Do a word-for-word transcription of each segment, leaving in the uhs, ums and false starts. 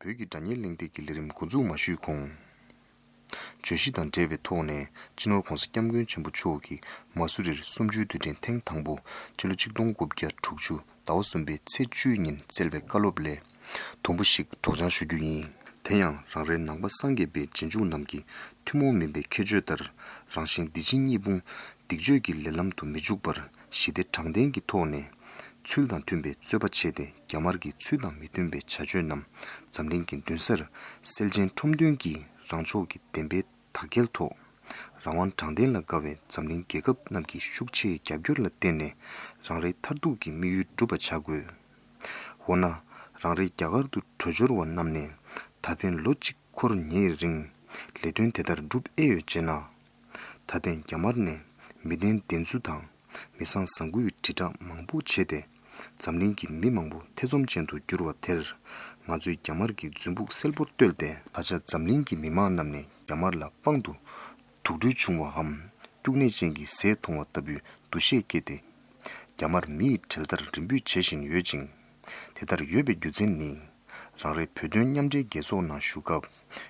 བོད་ཀྱི་དྲ་བརྙན་གླེང་སྟེགས་ཀྱི་ལས་རིམ་འགོ་འཛུགས་མ་ཞུས་གོང་། བརྗོད་གཞི་དང་འབྲེལ་བའི་ཐོག་ནས་སྤྱི་ནོར་༧གོང་ས་༧སྐྱབས་མགོན་ཆེན་པོ་མཆོག་གིས་མ་སུ་རིར་གསུམ་བཅུའི་དུས་དྲན་ཐེངས་དང་པོ་ཕྱི་ལོ་ཆིག་སྟོང་དགུ་བརྒྱ་དྲུག་ཅུ་ཟླ་བ་གསུམ་པའི་ཚེས་བཅུའི་ཉིན་བསྩལ་བའི་བཀའ་སློབ་ལས་དུམ་བུ་ཞིག་སྒྲོག་སྦྱང་ཞུ་རྒྱུ་ཡིན། དེ་ཡང་རང་རེའི་ནང་པ་སངས་རྒྱས་པའི་རྗེས་འཇུག་རྣམས་ཀྱི་ཐུན་མོང་མིན་པའི་ཁྱད་ཆོས་ལྟར་རང་གཞན་བདེ་སྦྱིན་གཉིས་སྤུངས་སྡིག་སྤྱོད་ཀྱི་ལས་ལམ་དུ་མི་འཇུག་པར་ཞི་བདེ་དྲང་བདེན་གྱི་ཐོག་ནས་ཚུལ་དང་མཐུན་པའི་རྩོད་པ་བྱས་ཏེ་རྒྱ་དམར་གྱི་ཚུལ་དང་མི་མཐུན་པའི་བྱ་སྤྱོད་རྣམས་འཛམ་གླིང་གི་མདུན་སར་སེལ་ཆེན་ཁྲོམ་སྟོན་གྱིས་རང་ཕྱོགས་ཀྱི་བདེན་པའི་དག་སྐྱེལ་ཐོག་རང་དབང་དྲང་བདེན་ལ་དགའ་བའི་འཛམ་གླིང་རྒྱལ་ཁབ་རྣམས་ཀྱི་ཤུགས་ཆེའི་རྒྱབ་སྐྱོར་ལ་བརྟེན་ནས་རང་རེའི་མཐར་ཐུག་གི་དམིགས་ཡུལ་འགྲུབ་པ་བྱ་དགོས། འོ་ན། རང་རེ་རྒྱ་གར་དུ་བྲོས་འབྱོར་བ་རྣམས་ནས་ད་ཕན་ལོ་གཅིག་འཁོར་ཉེའི་རིང་ལས་དོན་དེ་ལྟར་འགྲུབ་ཨེ་ཡོད་ཅེ་ན། ད་ཕན་རྒྱ་དམར་ནས་མི་བདེན་བདེན་རྫུན་དང་མི་བཟང་བཟང་པོའི་དྲིལ་བསྒྲགས་མང་པོ་བྱས་ཏེ་འཛམ་གླིང་གི་མི་མང་པོ་ཐེ་ཚོམ་ཅན་དུ་གྱུར་བ་དེར་ང་ཚོས་རྒྱ་དམར་གྱི་རྫུན་ཕུགས་གསལ་པོར་བཏོད་དེ་ད་ཆ་འཛམ་གླིང་གི་མི་མང་རྣམས་ནས་རྒྱ་དམར་ལ་དཔང་དུ་དུག་སྦྲུལ་བྱུང་བའམ་སྐྱུག་ནད་ཅན་གྱི་ཟས་འཐུང་བ་ལྟ་བུའི་འདུ་ཤེས་སྐྱེས་ཏེ། རྒྱ་དམར་མི་ཡི་དྲེལ་ལྟར་རེ་འབོད་བྱེད་བཞིན་ཡོད་ཅིང་། དེ་ལྟར་ཡོད་པའི་རྒྱུ་མཚན་ནི། རང་རེ་བོད་དོན་མཉམ་འབྲེལ་རྒྱལ་ཚོགས་ནང་ཞུགས་སྐབས་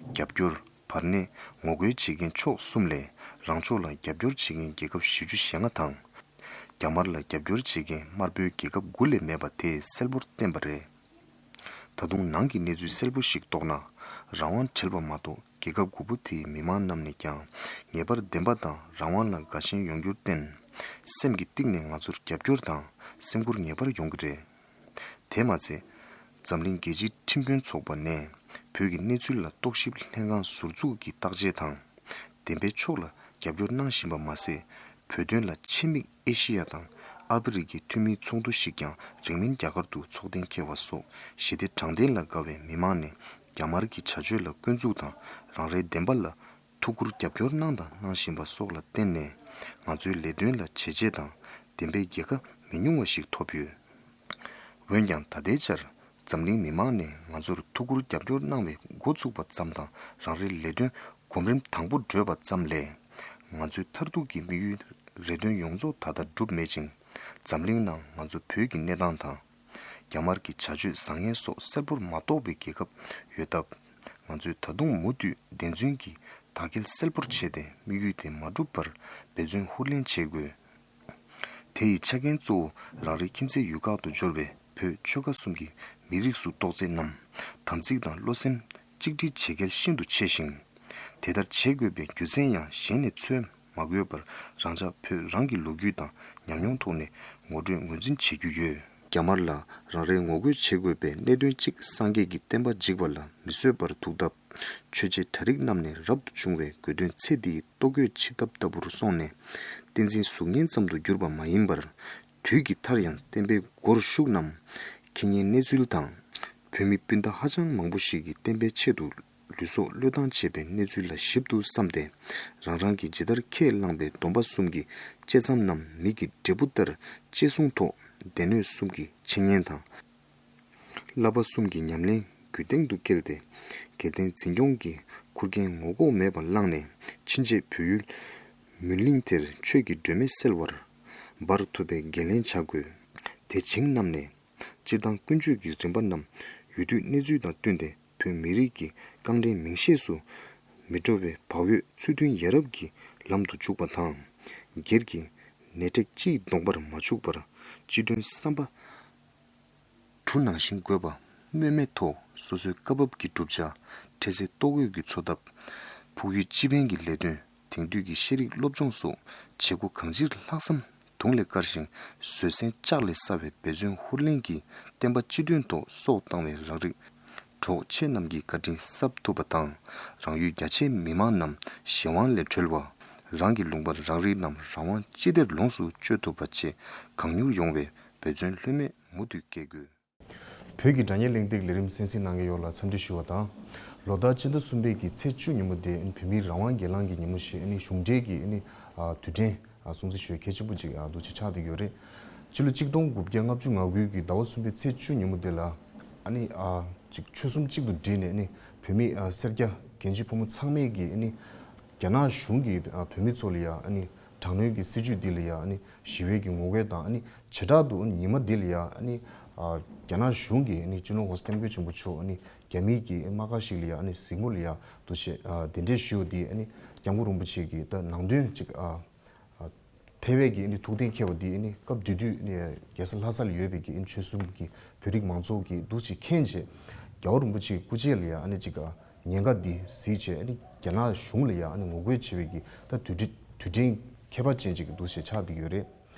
རྒྱབ་སྐྱོར་བར་གནས་ངོ་རྒོལ་བྱེད་མཁན་ཕྱོགས་གསུམ་ལས་རང་ཕྱོགས་ལ་རྒྱབ་སྐྱོར་བྱེད་མཁན་རྒྱལ་ཁབ་བཞི་བཅུ་ཞེ་ལྔ་དང་། རྒྱ་དམར་ལ་རྒྱབ་སྐྱོར་བྱེད་མཁན་དམར་པོའི་རྒྱལ་ཁབ་དགུ་ལས་མེད་པ་དེས་གསལ་པོར་བསྟན་པ་རེད། ད་དུང་ནང་གི་གནས་ཚུལ་གསལ་པོ་ཞིག་རྟོགས་ན། རང་དབང་བྲལ་བ་མ་གཏོགས་རྒྱལ་ཁབ་དགུ་པོ་དེའི་མི་མང་རྣམས་ནས་ཀྱང་ངེས་པར་བདེན་པ་དང་རང་དབང་ལ་དགའ་ཞེན་ཡོང་རྒྱུར་བརྟེན། སེམས་ཀྱི་གཏིང་ནས་ང་ཚོར་རྒྱབ་སྐྱོར་དང་སེམས་ཁུར་ངེས་པར་ཡོང་གི་རེད། དེ་མ་ཚད། འཛམ་གླིང་རྒྱལ་སྤྱིའི་ཁྲིམས་དཔོན་ཚོགས་པ་ནས་བོད་ཀྱི་གནས་ཚུལ་ལ་རྟོག་ཞིབ་ལྷན་ཁང་ཟུར་འཛུགས་ཀྱི་བརྟག་དཔྱད་དང་། བདེན་པའི་ཕྱོགས་ལ་རྒྱབ་སྐྱོར་གནང་བཞིན་པ་མ་ཟད། བོད་དོན་ལ་ཆེད་དམིགས་ཨེ་ཤི་ཡ་དང་ཨ་ཕི་རི་ཀའི་འཐུས་མིའི་ཚོགས་འདུ་ཞིག་ཀྱང་རིང་མིན་རྒྱ་གར་དུ་ཚོགས་གཏན་འཁེལ་བ་སོགས་ཞི་བདེ་དྲང་བདེན་ལ་དགའ་བའི་མི་མང་ནས་རྒྱ་དམར་གྱི་བྱ་སྤྱོད་ལ་སྐྱོན་འཛུགས་དང་རང་རེའི་བདེན་པ་ལ་ཐུགས་ཁུར་རྒྱབ་སྐྱོར་གནང་དང་གནང་བཞིན་པ་སོགས་ལ་བརྟེན་ནས་ང་ཚོའི་ལས་དོན་ལ་བྱས་རྗེས་དང་བདེན་པའི་རྒྱལ་ཁ་མི་ཉུང་བ་ཞིག་ཐོབ་ཡོད། འོན་ཀྱང་ད་ལྟའི་ཆར་འཛམ་གླིང་མི་མང་ནས་ང་ཚོར་ཐུགས་ཁུར་རྒྱབ་སྐྱོར་གནང་བའི་འགོ་ཚུགས་པ་ཙམ་དང་རང་རེའི་ལས་དོན་གོམ་རིམ་དང་པོ་བགྲོད་པ་ཙམ་ལས། ང་ཚོའི་མཐར་ཐུག་གི་དམིགས་ཡུལ་རེ་དོན་ཡོངས་རྫོགས་ད་ལྟ་འགྲུབ་མེད་ཅིང་། འཛམ་གླིང་ནང་ང་ཚོ་བོད་ཀྱི་གནས་སྟངས་དང་། རྒྱ་དམར་གྱི་བྱ་སྤྱོད་བཟང་ངན་སོགས་གསལ་པོར་མ་རྟོགས་པའི་རྒྱལ་ཁབ་ཡོད་སྟབས། ང་ཚོས་ད་དུང་མུ་མཐུད་བདེན་རྫུན་གྱི་དག་སྐྱེལ་གསལ་པོར་བྱས་ཏེ་དམིགས་ཡུལ་དེ་མ་འགྲུབ་པར་འབད་བརྩོན་ཧུར་ལེན་བྱེད་དགོས། དེ་ཡི་ཆ་རྐྱེན་གཙོ་བོ་རང་རེའི་ཁྱིམ་མཚེས་ཡུལ་ཁག་ཏུ་འབྱོར་བའི་བོད་ཆོལ་ཁ་གསུམ་གྱི་མི་རིགས་སུ་གཏོགས་ཚད་རྣམས་དམ་ཚིག་དང་བློ་སེམས་གཅིག་སྒྲིལ་བྱེད་གལ་ཤིན་ཏུ་ཆེ་ཞིང་། དེ་ལྟར་བྱེད་དགོས་པའི་རྒྱུ་མཚན་ཡང་གཞན་ནས་འཚོལ་མ་དགོས་པར་རང་ཅག་བོད་རང་གི་ལོ་རྒྱུས་དང་ཉམས་མྱོང་ཐོག་ནས་ངོ་སྤྲོད་ངོས་འཛིན་བྱེད་རྒྱུ་ཡོད། རྒྱ་དམར་ལ་རང་རེས་ངོ་རྒོལ་བྱེད་དགོས་པའི་གནད་དོན་གཅིག་སངས་རྒྱས་ཀྱི་བསྟན་པ་འཇིག་པ་ལ་མི་བཟོད་པར་ཐུག་སྟབས། ཆོས་བྱེད་གྲྭ་རིགས་རྣམས་ནས་རབ་ཏུ་བྱུང་བའི་དགོས་འདུན་ཚེ་འདིའི་ལྟོ་གོས་འཆི་ཐབས་ལྟ་བུར་སོང་ནས། བསྟན་འཛིན་གཟུགས་བརྙན་ཙམ་དུ་གྱུར་པ་མ་ཡིན་པར། དུས་ཀྱི་མཐར་ཡང་བསྟན་པའི་སྒོར་ཞུགས་རྣམས། ཁེ་ཉེན་གནས་ཚུལ་དང་། བོད་མི་སྤུན་ཟླ་ཧ་ཅང་མང་པོ་ཞིག་གིས་བསྟན་པའི་ཆེད་དུ་ལུས་སྲོག་བློས་བཏང་བྱས་པའི་གནས་ཚུལ་ལ་ཞིབ་ཏུ་བསམས་ཏེ། རང་རང་གིས་ཇི་ལྟར་ཁས་བླངས་པའི་སྡོམ་པ་གསུམ་གྱི་བཅད་མཚམས་རྣམས་མིག་གི་འབྲས་བུ་ལྟར་གཅེས་སྲུང་ཐོག་སྡེ་སྣོད་གསུམ་གྱི་འཆད་ཉན་དང་། བསླབ་པ་གསུམ་གྱི་ཉམས་ལེན་རྒྱུད་སྟེང་དུ་བསྐྱལ་ཏེ། རྒྱལ་བསྟན་འཛིན་སྐྱོང་གི་ཁུར་འགན་ངོ་ལྐོག་མེད་པར་བླངས་ནས་ཕྱིན་ཆད་བོད་ཡུལ་མུན་གླིང་དེར་ཆོས་ཀྱི་སྒྲོན་མེ་གསལ་བར་འབར་ཐུབ་པའི་འགན་ལེན་བྱ་དགོས། དེ་བྱིངས་རྣམས་ནས་སྤྱིར་བཏང་ཀུན་སྤྱོད་ཀྱི་རིམ་པ་རྣམས་ཡུལ་དུས་གནས་ཚུལ་དང་བསྟུན་ཏེ་བོད་མི་རིགས་ཀྱི་རྐང་འདྲེན་མིང་ཤས་སུ་མི་འགྲོ་བའི་བག་ཡོད་ཚུལ་མཐུན་ཡ་རབས་ཀྱི་ལམ་དུ་འཇུག་པ་དང་། སྒེར་གྱི་ནད་དྲེག་སྤྱིའི་གདོང་པར་མ་འཆུག་པར་སྤྱི་དོན་བསམ་པ། གྲུ་ནང་བཞིན་དགོས་པ་སྨོས་མེད་ཐོག་སོ་སོའི་སྐབས་བབ་ཀྱི་བསྒྲུབ་བྱ། འཕྲལ་སེལ་ལྟོ་གོས་ཀྱི་འཚོ་ཐབས། ཕུགས་ཡུལ་སྤྱི་ཕན་གྱི་ལས་དོན། དེང་དུས་ཀྱི་ཤེས་རིག་སློབ་སྦྱོང་སོགས་བྱེད་སྒོ་གང་ཅིར་ལྷག་བསམ་དུང་ལས་དཀར་ཞིང་བཟོད་བསྲན་ལྕགས་ལས་སྲ་བའི་འབད་བརྩོན་ཧུར་ལེན་གྱིས་བསྟན་པ་སྤྱི་དོན་ཐོག་སྲོག་བཏང་བའི་རང་རིགས་གྲོགས་མཆེད་རྣམས་ཀྱི་བཀའ་དྲིན་གསབ་ཐུབ་པ་དང་། རང་ཡུལ་རྒྱ་ཆེའི་མི་མང་རྣམས་གཞན་དབང་ལས་གྲོལ་བ། རང་གི་ལུང་པར་རང་རིགས་རྣམས་རང་དབང་ཅི་བདེར་ལོངས་སུ་སྤྱོད་ཐུབ་པ་བཅས་གང་མྱུར་ཡོང་བའི་འབད་བརྩོན་ལྷོད་མེད་མུ་མཐུད་བསྐྱེད་དགོས། བོད་ཀྱི་དྲ་བརྙན་གླེང་སྟེགས་ལས་རིམ་གསན་གཟིགས་གནང་མཁན་ཡོངས་ལ་འཚམས་འདྲི་ཞུ་བ་དང་། ལོ་ལྟར་སྤྱི་ཟླ་གསུམ་པའི་གི་ཚེས་བཅུ་ཉིན་མོ་དེ་བོད་མིའི་རང་དབང་སྒེར་ལངས་ཀྱི་ཉིན་མོ་ཞེས་གཞུང་འབྲེལ་གྱི་དུས་དྲན་སྲུང་བརྩི་ཞུ་བའི་གལ་ཆེན་པོ་ཅིག་འདུག་ཅེས་ཆགས་བསྡད་ཡོད་རེད། ཕྱི་ལོ་གཅིག་སྟོང་དགུ་བརྒྱ་ལྔ་བཅུ་ང་དགུའི་གི་ཟླ་བ་གསུམ་པའི་ཚེས་བཅུ་ཉིན་མོ་དེ་ལ་ཨ་ནི་ཨ་ཅིག་ཆོལ་གསུམ་གཅིག་ཏུ་བསྒྲིལ་ནས་ཨ་ནི་བོད་མི་ཨ་སེར་སྐྱ་རྒན་གཞོན་ཕོ་མོ་ཚང་མས་ཀྱིས་ཨ་ནི་རྒྱ་ནག་གཞུང་གིས་ཨ་བོད་མི་ཚོ་ལ་ཡ་ཨ་ནི་ དྲག་གནོན་གྱི་སྲིད་བྱུས་འདི་ལ་ཡང་ཨ་ནི་ཞི་བའི་གི་ངོ་རྒོལ་དང་ཨ་ནི་བྱེ་བྲག་ཏུ་ཉི་མ་འདི་ལ་ཡང་ཨ་ནི་ཨ་རྒྱ་ནག་གཞུང་གིས་ཨ་ནི་སྤྱི་ནོར་༸གོང་ས་༸སྐྱབས་མགོན་ཆེན་པོ་མཆོག་ཨ་ནི་རྒྱ་མིའི་གི་དམག་སྒར་ཞིག་ལ་ཡང་ཨ་ནི་གཟིགས་མོ་ལ་ཡང་འདུག་བྱས་ཨ་གདན་འདྲེན་ཞུས་པ་འདི་ཨ་ནི་སྐྱབས་མགོན་རིན་པོ་ཆེ་གི་ད་ནང་དོན་ཅིག་ཨ་ཨ་ཕལ་བའི་གི་ཨ་ནི་ཐུགས་གཏན་འཁེལ་བ་འདི་ཨ་ནི་སྐབས་དེ་དུས་ཨ་ནི་རྒྱལ་ས་ལྷ་ས་ལ་ཡོད་པའི་གི་ཨ་ནི་ཆོལ་གསུམ་གྱི་བོད་རིགས་མང་ཚོགས་ཀྱིས་འདུག་བྱས་མཁྱེན་བྱས་རྒྱལ་བ་རིན་པོ་ཆེའི་སྐུ་ཕྱྭ་ལ་ཡང་ཨ་ནི་ཅིག་ཨ་ཉེན་ཁ་འདི་གཟིགས་བྱས་ཨ་ནི་རྒྱ་ནག་གཞུང་ལ་ཡང་ཨ་ནི་ངོ་རྒོལ་བྱེད་པའི་གི་ད་དུས་དྲན་དུས་དྲན་ཁྱད་པར་ཅན་ཅིག་འདུག་བྱས་ཆགས་བསྡད་ཡོད་རེད།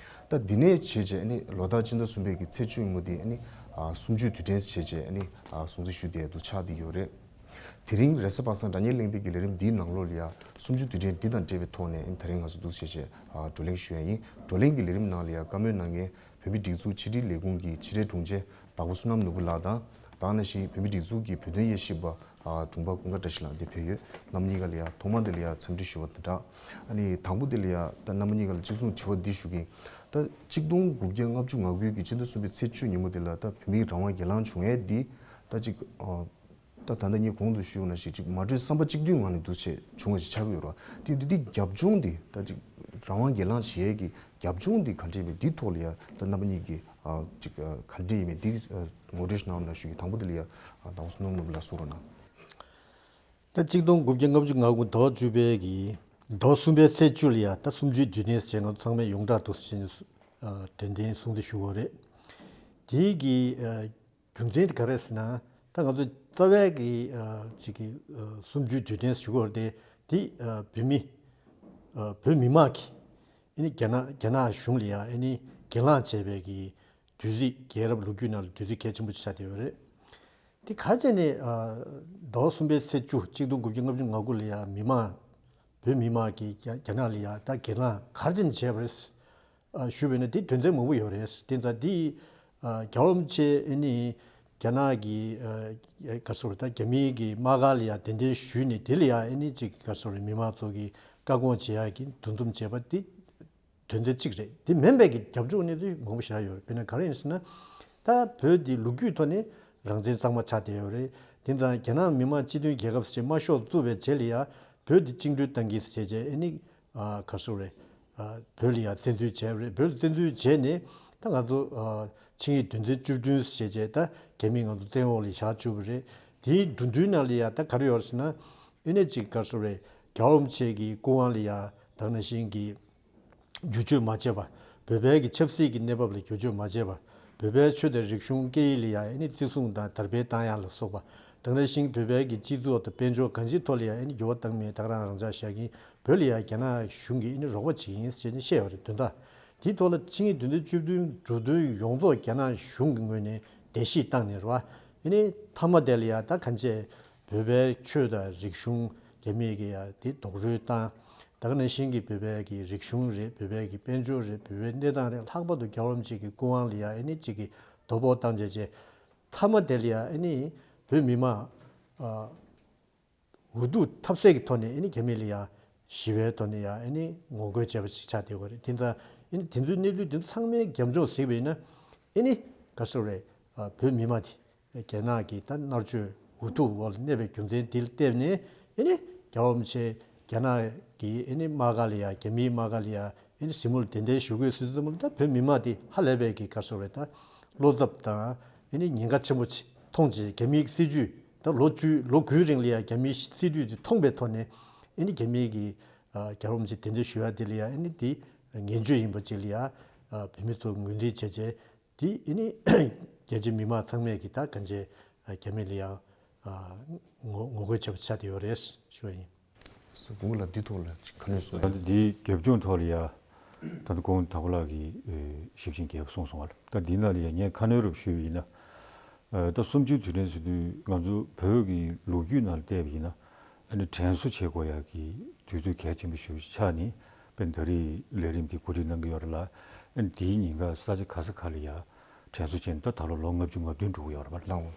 ད་འདི་ནས་བྱས་བྱས་ཨ་ནི་ལོ་ལྟར་སྤྱི་ཟླ་གསུམ་པའི་གི་ཚེས་བཅུ་ཉིན་མོ་འདི་ཨ་ནི་ཨ་གསུམ་བཅུའི་དུས་དྲན་བྱས་བྱས་ཨ་ནི་ཨ་སྲུང་བརྩི་ཞུ་བསྡད་འདུག་ཆགས་བསྡད་ཡོད་རེད། དེ་རིང་རེས་གཟའ་པ་སངས་དྲ་བརྙན་གླེང་སྟེགས་ཀྱི་ལས་རིམ་འདིའི་ནང་ལོགས་ལ་ཡང་གསུམ་བཅུའི་དུས་དྲན་འདི་དང་འབྲེལ་བའི་ཐོག་ནས་ཨ་ནི་དེ་རིང་ང་ཚོ་འདུག་བྱས་བྱས་ཨ་བགྲོ་གླེང་ཞུ་ཡ་ཡིན། བགྲོ་གླེང་གི་ལས་རིམ་ནང་ལ་ཡང་བཀའ་མོལ་གནང་མཁན་བོད་མིའི་སྒྲིག་འཛུགས་ཕྱི་དྲིལ་ལས་ཁུངས་ཀྱི་ཕྱི་དྲིལ་དྲུང་ཆེ་དྭགས་པོ་བསོད་ནམས་ནོར་བུ་ལགས་དང་། དེ་ནང་བཞིན་བོད་མིའི་སྒྲིག་འཛུགས་ཀྱི་བོད་དོན་དབྱེ་ཞིབ་པ་ཨ་དྲུང་པ་ཀུན་དགའ་བཀྲ་ཤིས་ལགས་འདིར་ཕེབས་ཡོད། རྣམ་གཉིས་ཀ་ལ་ཡང་ཐོག་མ་འདི་ལ་ཡང་འཚམས་འདྲི་ཞུ་བ་དང་སྦྲགས། ཨ་ནི་དང་པོ་འདི་ལ་ཡང་ད་རྣམ་གཉིས་ཀ་ལ་གཅིག་མཚུངས་དྲི་བ་འདི་ཞུ་གི་ཡིན། ད་གཅིག་སྟོང་དགུ་བརྒྱ་ལྔ་བཅུ་ང་དགུ་གི་སྤྱི་ཟླ་གསུམ་པའི་ཚེས་བཅུ་ཉིན་མོ་འདི་ལ་ད་བོད་མིའི་རང་དབང་སྒེར་ལངས་བྱུང་ཡས་འདི་ད་ཅིག་ཨ་ད་ད་ལྟ་ངས་གོང་དུ་ཞུས་པ་ནང་བཞིན་ཅིག་མ་གྲོས་བསམ་པ་གཅིག་མཐུན་ངང་ནས་འདུག་བྱས་བྱུང་བ་ཞིག་ཆགས་ཀྱི་ཡོད་རེད་བ། དེ་འདི་འདི་རྒྱབ་ལྗོངས་འདི་ད་ཅིག་རང་དབང་སྒེར་ལངས་བྱེད་ཡས་ཀྱི་རྒྱབ་ལྗོངས་འདི་ག་འདྲས་མེད་འདི་ཐོག་ལ་ཡང་ད་རྣམ་པ་གཉིས་ཀྱིས་ཨ་ཅིག་ཨ་ག་འདྲས་ཡིན་མེད་འདི་ཨ་ངོ་སྤྲོད་ཞིག་གནང་རོགས་གནང་ཞུ་གི། དང་པོ་འདི་ལ་ཡང་ཨ་དྭགས་པོ་བསོད་ནམས་ནོར་བུ་ལགས་གསུང་རོགས་གནང་། ད་གཅིག་སྟོང་དགུ་བརྒྱ་ལྔ་བཅུ་ང་དགུ་ཟླ་བ་བཅུ་པའི་གི་ཟླ་བ་གསུམ་པའི་ཚེས་བཅུ་ལ་ཡང་ད་གསུམ་བཅུའི་དུས་དྲན་ཟེར་ང་ཚོ་ཚང་མས་ཡོངས་གྲགས་འདུག་ཟེར་ནས་ཨ་དྲན་རྟེན་སྲུང་བརྩི་ཞུ་དགོས་རེད། དེའི་གི་ཨ་རྒྱུ་མཚན་དེ་ག་རེ་ཟེར་ན། ད་ང་ཚོ་རྩ་བའི་གི་ཨ་ཅིག་གི་ཨ་གསུམ་བཅུའི་དུས་དྲན་ཞུ་དགོས་རེད་དེ། དེ་ཨ་བོད་མི་ཨ་བོད་མི་མང་གིས་ཨ་ནི་རྒྱ་ནག་རྒྱ་ནག་གཞུང་ལ་ཡང་ཨ་ནི་སྒེར་ལངས་བྱས་པའི་གི་དུས་ཚིགས། རྒྱལ་རབས་ལོ་རྒྱུས་ནང་ལ་དུས་ཚིགས་གལ་ཆེན་པོ་ཅིག་ཆགས་བསྡད་ཡོད་རེད། དེ་ག་རེ་བྱས་ནས་ཨ་ཟླ་བ་གསུམ་པའི་ཚེས་བཅུ་གཅིག་སྟོང་དགུ་བརྒྱ་ལྔ་བཅུ་ང་དགུ་ལ་ཡང་མི་མང་བོད་མི་མང་གིས་རྒྱ་རྒྱ་ནག་ལ་ཡང་ད་སྒེར་ལངས་ག་རེ་བྱས་ནས་བྱས་པ་རེད། ཨ་ཞུས་པ་ཡིན་ན་དེ་དོན་ཚན་མང་པོ་ཡོད་རེད། དེ་ཙང་དེ་ཨ་རྒྱལ་བ་རིན་པོ་ཆེ་ཨ་ནི་རྒྱ་ནག་གི་ཨ་ག་རེ་ཟེར་དགོས་རེད། ད་རྒྱ་མིའི་གི་དམག་སྒར་ལ་ཡང་གདན་འདྲེན་ཞུས་ནས་དེ་ལ་ཡང་ཨ་ནི་ཅིག་ག་རེ་ཟེར་དགོས་རེད། མི་མང་ཚོ་གི་བཀག་སྐོང་བྱེད་ཡག་གི་འདུ་འཛོམས་བྱས་པ་དེ་དོན་ཚན་གཅིག་རེད། དེ་མིན་པའི་གི་རྒྱབ་ལྗོངས་གནས་ཚུལ་མང་པོ་ཞེ་དྲག་ཡོད་རེད། དཔེར་ན་ག་རེ་ཡིན་ཟེར་ན། ད་བོད་འདི་ལོ་རྒྱུས་ཐོག་ནས་རང་བཙན་གཙང་མ་ཆགས་བསྡད་ཡོད་རེད། དེ་ཙང་རྒྱ་ནག་མི་དམངས་སྤྱི་མཐུན་རྒྱལ་ཁབ་ཟེར་དམར་ཤོག་བཙུགས་པའི་རྗེས་ལ་ཡང་བོད་འདི་བཅིངས་འགྲོལ་བཏང་གི་ཟེར་བྱས་ཨ་ནི་ཨ་ག་རེ་ཟེར་དགོས་རེད། ཨ་བོད་ལ་ཡང་བཙན་འཛུལ་བྱས་པ་རེད། བོད་ལ་བཙན་འཛུལ་བྱས་ནས་ད་ང་ཚོ་ཨ་ཆིངས་ཡིག་དོན་ཚན་བཅུ་བདུན་ཟེར་བྱས་ད་རྒྱ་མིས་ང་ཚོ་བཙན་འོག་ལ་བཞག་བཅུག་པ་རེད། དེའི་འགྲོ་དུས་ནང་ལ་ཡང་ད་ག་རེ་ཡོད་རེད་ཟེར་ན། ཨ་ནི་ཅིག་ག་རེ་ཟེར་དགོས་རེད། རྒྱལ་བ་རིན་པོ་ཆེ་གི་སྐུ་དབང་ལ་ཡང་ད་ག་ནང་བཞིན་གྱི་བསྒྱུར་བཅོས་མ་བྱས་པ། བོད་པའི་གི་ཆབ་སྲིད་ཀྱི་གནས་བབ་ལ་བསྒྱུར་བཅོས་མ་བྱས་པ། བོད་པའི་ཆོས་དང་རིག་གཞུང་སྐད་ཡིག་ལ་ཡང་ཨ་ནི་བརྩི་སྲུང་དང་དར་སྤེལ་བཏང་ཡག་ལ་སོགས་པ། དེ་ནང་བཞིན་བོད་པའི་གི་སྤྱི་ཚོགས་དང་དཔལ་འབྱོར་གང་ཅིའི་ཐོག་ལ་ཡང་ཨ་ནི་འགྱུར་བ་བཏང་མེད། ད་ག་རང་རང་འཇགས་བཞག་གིན་བོད་ལ་ཡང་རྒྱ་ནག་གཞུང་གིས་ཨ་ནི་རོགས་པ་བྱེད་ཀྱི་ཡིན་ཟེར་ནས་བཤད་ཡོད་རེད། དོན་དག་དེའི་ཐོག་ལ་ཆིངས་ཡིག་དོན་ཚན་བཅུ་བདུན་འགྲོ་དོན་ཡོངས་རྫོགས་རྒྱ་ནག་གཞུང་གི་ངོས་ནས་བརྡལ་བཤིག་བཏང་ནས་རེད་བ། ཨ་ནི་མཐའ་མ་དེ་ལ་ཡང་ད་གང་བྱས་བོད་པའི་ཆོས་དང་རིག་གཞུང་རྒྱ་མིས་ཀྱིས་ཡང་དེ་རྡོག་རོལ་བཏང་། ད་ག་ནང་བཞིན་གྱི་བོད་པའི་གི་རིག་གཞུང་རེད། བོད་པའི་གི་དཔལ་འབྱོར་རེད། བོད་པའི་གནས་སྟངས་རེད། ལྷག་པར་དུ་རྒྱལ་བ་རིན་པོ་ཆེ་གི་སྐུ་དབང་ལ་ཡང་ཨ་ནི་གཅིག་གི་རྡོག་ཕོག་བཏང་བྱས་བྱས། མཐའ་མ་དེ་ལ་ཡང་ཨ་ནི་བོད་མི་མང་ཨ་འུ་ཐུག་ཐབས་ཟད་ཀྱི་ཐོག་ནས་ཨ་ནི་རྒྱ་མི་ལ་ཡང་ཞི་བའི་ཐོག་ནས་ཡང་ཨ་ནི་ངོ་རྒོལ་བྱས་པ་ཞིག་ཆགས་བསྡད་ཡོད་རེད། དེ་ཙང་ཨ་ནི་དེ་ཚོའི་གནས་ཚུལ་དེ་ཚོ་ཚང་མའི་རྒྱབ་ལྗོངས་གཟིགས་པ་ཡིན་ན། ཨ་ནི་ག་རེ་ཟེར་དགོས་རེད། ཨ་བོད་མི་མང་དེ་རྒྱ་ནག་གི་ད་མནར་གཅོད་འུ་ཐུག་འོག་ལ་གནས་པའི་རྒྱུ་མཚན་དེ་ལ་བརྟེན་ནས་ཨ་ནི་རྒྱལ་བ་རིན་པོ་ཆེ་རྒྱ་ནག་གི་ཨ་ནི་དམག་སྒར་ལ་ཡང་རྒྱ་མིའི་དམག་སྒར་ལ་ཡང་ཨ་ནི་གཟིགས་མོ་ལ་གདན་འདྲེན་ཞུ་དགོས་ཟེར་དུས་ཙམ་པ་ལ་ད་བོད་མི་མང་དེ་ཧ་ལས་པའི་གི་ག་རེ་ཟེར་དགོས་རེད། ད་བློ་འཚབ་དང་ཨ་ནི་ཉེན་ཁ་ཆེན་པོ་ཅིག་མཐོང་བྱས། རྒྱ་མིའི་སྲིད་ཇུས་ད་ལོ་བཅུ་ལོ་དགུའི་རིང་ལ་ཡང་རྒྱ་མིའི་སྲིད་ཇུས་དེ་མཐོང་པའི་ཐོག་ནས་ཨ་ནི་རྒྱ་མིའི་གི་ཨ་རྒྱལ་བ་རིན་པོ་ཆེ་གདན་འདྲེན་ཞུ་ཡ་དེ་ལ་ཡང་ཨ་ནི་དེ་ངན་ཇུས་ཡིན་པ་ཅིག་ལ་ཡང་ཨ་བོད་མི་ཚོ་ངོས་འཛིན་བྱས་བྱས། དེ་ཨ་ནི་རྒྱལ་སྤྱིའི་མི་མང་ཚང་མས་ཀྱིས་ད་གང་བྱས་རྒྱ་མི་ལ་ཡང་ཨ་ངོ་ངོ་རྒོལ་བྱས་པ་ཆགས་བསྡད་ཡོད་རེད་ཞུ་བ་ཡིན། སུ་བུ་ལ་འདི་ཐོག་ལ་ཅིག་ཁ་སྣོན་གསུངས། ད་ལྟ་འདིའི་རྒྱབ་ལྗོངས་ཐོག་ལ་ཡ། ད་ལྟ་ཁོང་དྭགས་པོ་ལགས་ཀྱིས་ཨེ་ཞིབ་ཅིང་རྒྱས་པ་གསུངས་སོང་བ་ལ། ད་འདི་ནང་ལ་ཡ་ངས་ཁ་སྣོན་རུབ་ཞུས་པ་ཡིན་ན། ཨེ་ད་གསུམ་བཅུའི་དུས་དྲན་ཟེར་དུས་ང་ཚོ་བོད་ཀྱི་ལོ་རྒྱུས་ནང་ལ་བལྟས་པ་ཡིན་ན། ཨ་ནི་དྲན་གསོ་བྱེད་དགོས་ཡག་གི་དུས་ཚོད་གལ་ཆེན་པོ་ཞེ་པོ་ཅིག་ཆགས་ནས། དཔེར་ན་ད་རེས་ལས་རིམ་འདི་གོ་སྒྲིག་གནང་གི་ཡོད་རེད་ལ། ཨ་ནི་དེའི་ཉིན་ཀ་ས་ཆ་ག་ས་ག་ལ་ཡ་དྲན་གསོ་བྱས་ནས་ད་ད་ལོ་ལོ་ལྔ་བཅུ་ང་བདུན་འགྲོ་གི་ཡོད་རེད་པ། ལགས་འོང་།